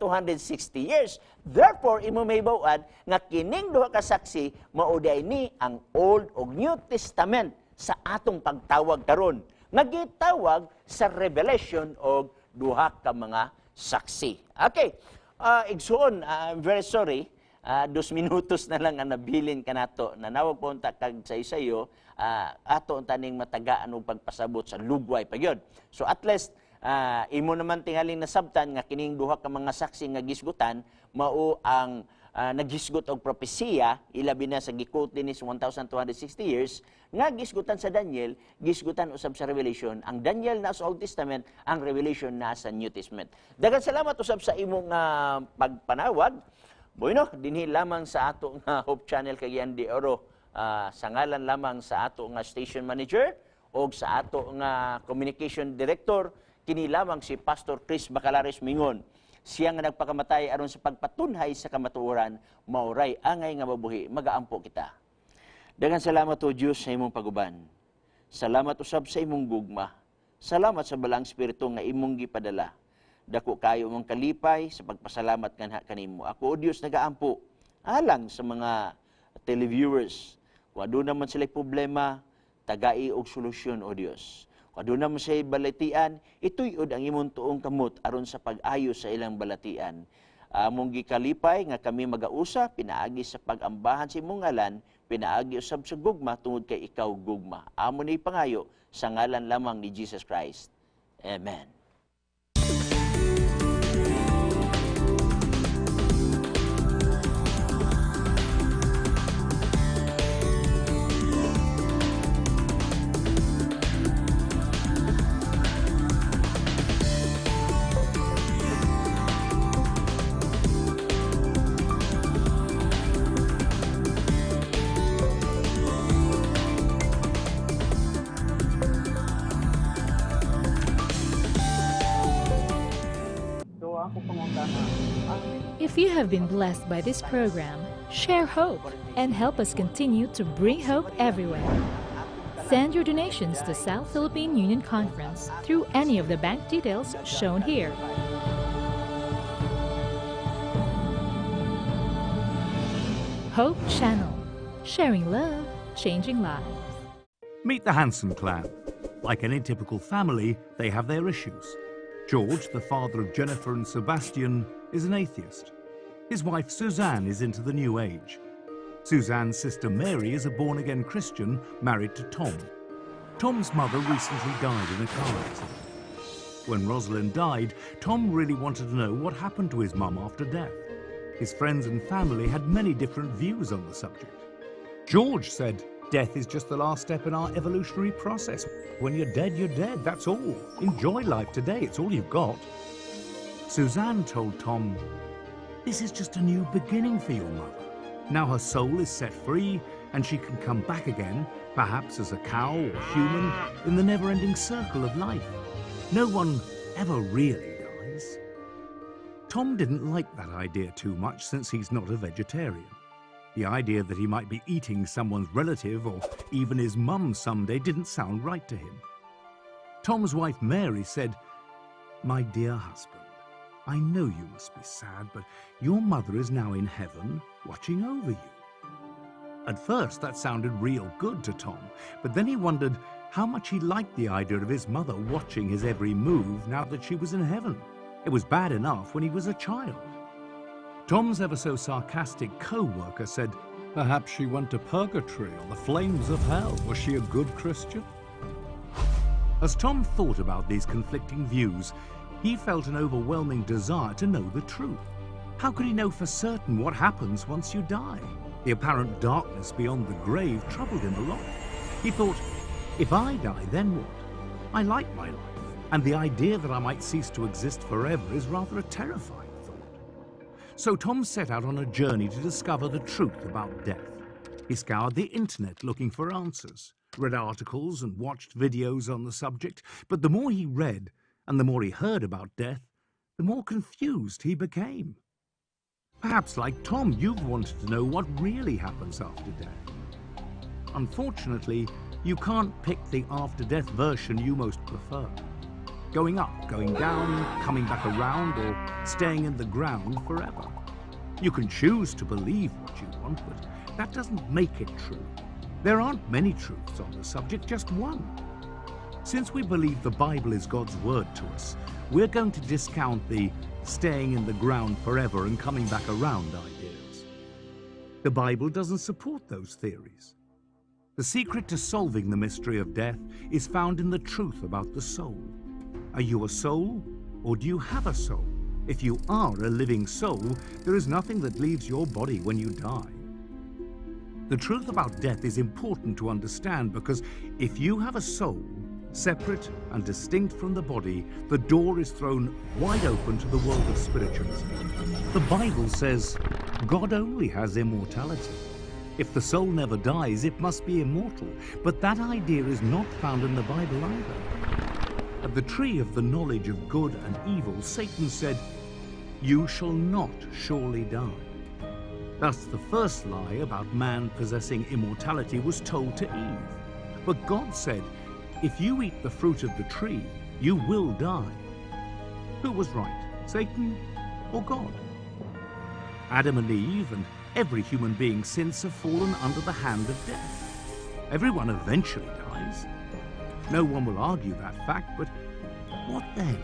years. Therefore, imo mahibaw-an nga kining duha ka saksi mao diay ni ang Old ug New Testament sa atong pagtawag karon nga gitawag sa Revelation og duha ka mga saksi. Okay. Igsuon, I'm very sorry. 2 minutos na lang ang nabilin kanato. Nanawag po unta kag sa isayo, ato unta ning matagaan og pagpasabot sa lugway pa gyud. So at least imo naman tingaling nasabtan nga kining duha ka mga saksi nga gisgutan mao ang naghisgot og propesiya, ilabi na sa gi-quote dinhi sa 1,260 years nga gisgutan sa Daniel, gisgutan usab sa Revelation. Ang Daniel na sa Old Testament, ang Revelation na sa New Testament. Daghang salamat usab sa imong pagpanawag. Bueno, dinhi lamang sa ato nga Hope Channel Cagayan de Oro, sa ngalan lamang sa ato nga station manager o sa ato nga communication director, kini lamang si Pastor Chris Bacalares mingon. Siya nga nagpakamatay aron sa pagpatunhay sa kamatuoran, mauray angay nga mabuhi. Magaampo kita. Daghang salamat, O Dios, sa imong paguban. Salamat usab sa imong gugma. Salamat sa Balaang Espiritu nga imong gipadala. Dako kayo mong kalipay sa pagpasalamat kanha kanimo. Ako, O Dios, nagaampo alang sa mga televiewers. Kung aduna man sila problema, tagai og solusyon, O Dios. Kung aduna man sila balatian, ituyod ang imong tuong kamot aron sa pag-ayo sa ilang balatian. Among gikalipay nga kami magausa pinaagi sa pag-ambahan sa imong ngalan, pinaagi usab sa gugma tungod kay ikaw gugma. Amo ni pangayo sa ngalan lamang ni Jesus Christ. Amen. So ako pangutana, If you have been blessed by this program, share hope and help us continue to bring hope everywhere. Send your donations to South Philippine Union Conference through any of the bank details shown here. Hope Channel, sharing love, changing lives. Meet the Hanson clan. Like any typical family, they have their issues. George, the father of Jennifer and Sebastian, is an atheist. His wife Suzanne is into the New Age. Suzanne's sister Mary is a born again Christian married to Tom. Tom's mother recently died in a car accident. When Rosalind died, Tom really wanted to know what happened to his mum after death. His friends and family had many different views on the subject. George said, "Death is just the last step in our evolutionary process. When you're dead, you're dead. That's all. Enjoy life today. It's all you've got." Suzanne told Tom, "This is just a new beginning for your mother. Now her soul is set free and she can come back again, perhaps as a cow or human, in the never ending circle of life. No one ever really dies." Tom didn't like that idea too much, since he's not a vegetarian. The idea that he might be eating someone's relative or even his mum someday didn't sound right to him. Tom's wife Mary said, "My dear husband, I know you must be sad, but your mother is now in heaven watching over you." At first, that sounded real good to Tom, but then he wondered how much he liked the idea of his mother watching his every move now that she was in heaven. It was bad enough when he was a child. Tom's ever so sarcastic co worker said, "Perhaps she went to purgatory or the flames of hell. Was she a good Christian?" As Tom thought about these conflicting views, he felt an overwhelming desire to know the truth. How could he know for certain what happens once you die? The apparent darkness beyond the grave troubled him a lot. He thought, "If I die, then what? I like my life, and the idea that I might cease to exist forever is rather a terrifying thought." So Tom set out on a journey to discover the truth about death. He scoured the internet looking for answers, read articles and watched videos on the subject, but the more he read and the more he heard about death, the more confused he became. Perhaps, like Tom, you've wanted to know what really happens after death. Unfortunately, you can't pick the after death version you most prefer. Going up, going down, coming back around, or staying in the ground forever. You can choose to believe what you want, but that doesn't make it true. There aren't many truths on the subject, just one. Since we believe the Bible is God's word to us, we're going to discount the staying in the ground forever and coming back around ideas. The Bible doesn't support those theories. The secret to solving the mystery of death is found in the truth about the soul. Are you a soul, or do you have a soul? If you are a living soul, there is nothing that leaves your body when you die. The truth about death is important to understand because if you have a soul, separate and distinct from the body, the door is thrown wide open to the world of spiritualism. The Bible says God only has immortality. If the soul never dies, it must be immortal. But that idea is not found in the Bible either. At the tree of the knowledge of good and evil, Satan said, "You shall not surely die." Thus, the first lie about man possessing immortality was told to Eve. But God said, "If you eat the fruit of the tree, you will die." Who was right, Satan or God? Adam and Eve and every human being since have fallen under the hand of death. Everyone eventually dies. No one will argue that fact, but what then?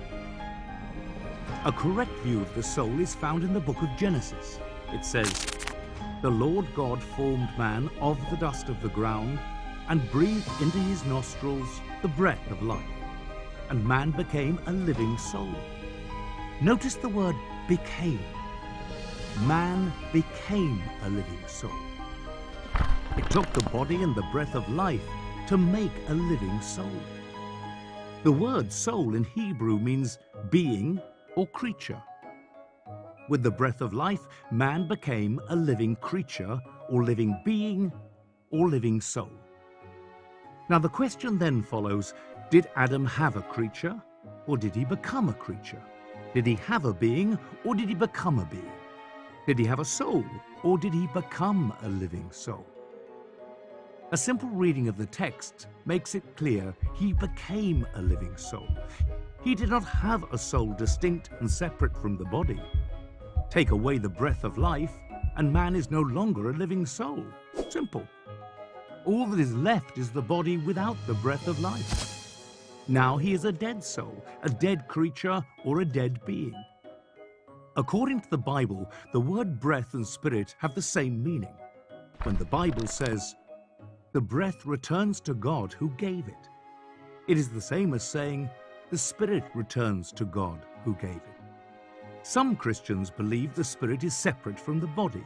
A correct view of the soul is found in the book of Genesis. It says, "The Lord God formed man of the dust of the ground and breathed into his nostrils the breath of life, and man became a living soul." Notice the word "became." Man became a living soul. It took the body and the breath of life to make a living soul. The word "soul" in Hebrew means being or creature. With the breath of life, man became a living creature or living being or living soul. Now the question then follows, did Adam have a creature or did he become a creature? Did he have a being or did he become a being? Did he have a soul or did he become a living soul? A simple reading of the text makes it clear he became a living soul. He did not have a soul distinct and separate from the body. Take away the breath of life, and man is no longer a living soul. Simple. All that is left is the body without the breath of life. Now he is a dead soul, a dead creature, or a dead being. According to the Bible, the word "breath" and "spirit" have the same meaning. When the Bible says, "The breath returns to God who gave it," it is the same as saying, "The spirit returns to God who gave it." Some Christians believe the spirit is separate from the body,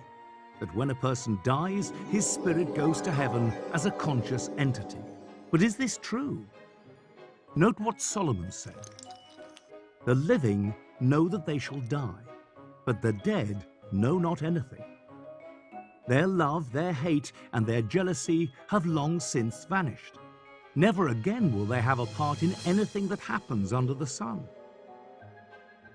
that when a person dies, his spirit goes to heaven as a conscious entity. But is this true? Note what Solomon said. "The living know that they shall die, but the dead know not anything. Their love, their hate, and their jealousy have long since vanished. Never again will they have a part in anything that happens under the sun."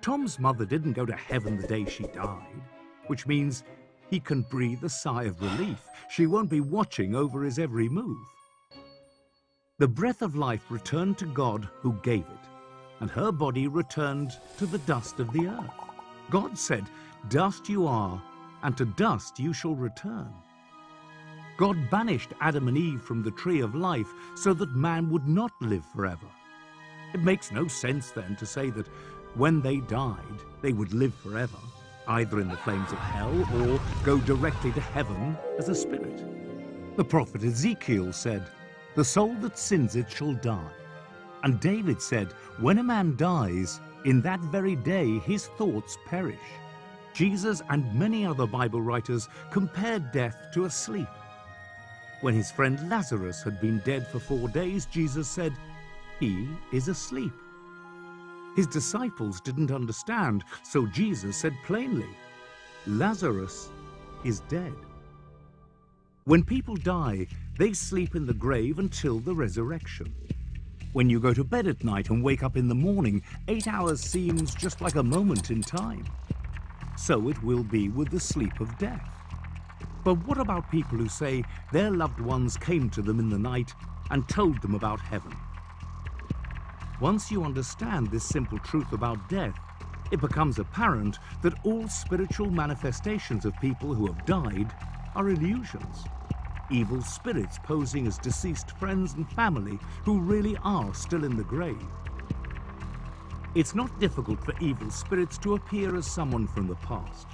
Tom's mother didn't go to heaven the day she died, which means he can breathe a sigh of relief. She won't be watching over his every move. The breath of life returned to God who gave it, and her body returned to the dust of the earth. God said, "Dust you are, and to dust you shall return." God banished Adam and Eve from the tree of life so that man would not live forever. It makes no sense then to say that when they died, they would live forever, either in the flames of hell or go directly to heaven as a spirit. The prophet Ezekiel said, "The soul that sins, it shall die." And David said, "When a man dies, in that very day his thoughts perish." Jesus and many other Bible writers compared death to a sleep. When his friend Lazarus had been dead for 4 days, Jesus said, "He is asleep." His disciples didn't understand, so Jesus said plainly, "Lazarus is dead." When people die, they sleep in the grave until the resurrection. When you go to bed at night and wake up in the morning, 8 hours seems just like a moment in time. So it will be with the sleep of death. But what about people who say their loved ones came to them in the night and told them about heaven? Once you understand this simple truth about death, it becomes apparent that all spiritual manifestations of people who have died are illusions. Evil spirits posing as deceased friends and family who really are still in the grave. It's not difficult for evil spirits to appear as someone from the past.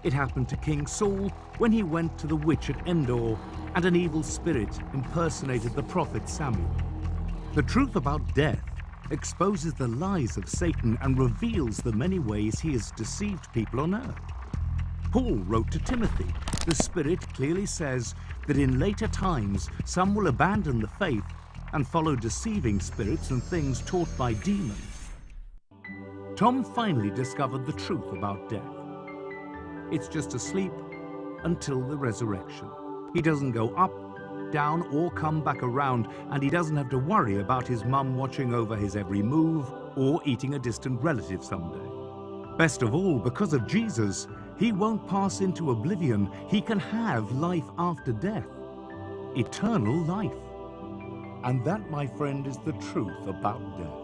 It happened to King Saul when he went to the witch at Endor and an evil spirit impersonated the prophet Samuel. The truth about death exposes the lies of Satan and reveals the many ways he has deceived people on earth. Paul wrote to Timothy, "The Spirit clearly says that in later times some will abandon the faith and follow deceiving spirits and things taught by demons." Tom finally discovered the truth about death. It's just a sleep until the resurrection. He doesn't go up, down, or come back around, and he doesn't have to worry about his mum watching over his every move or eating a distant relative someday. Best of all, because of Jesus, he won't pass into oblivion. He can have life after death, eternal life. And that, my friend, is the truth about death.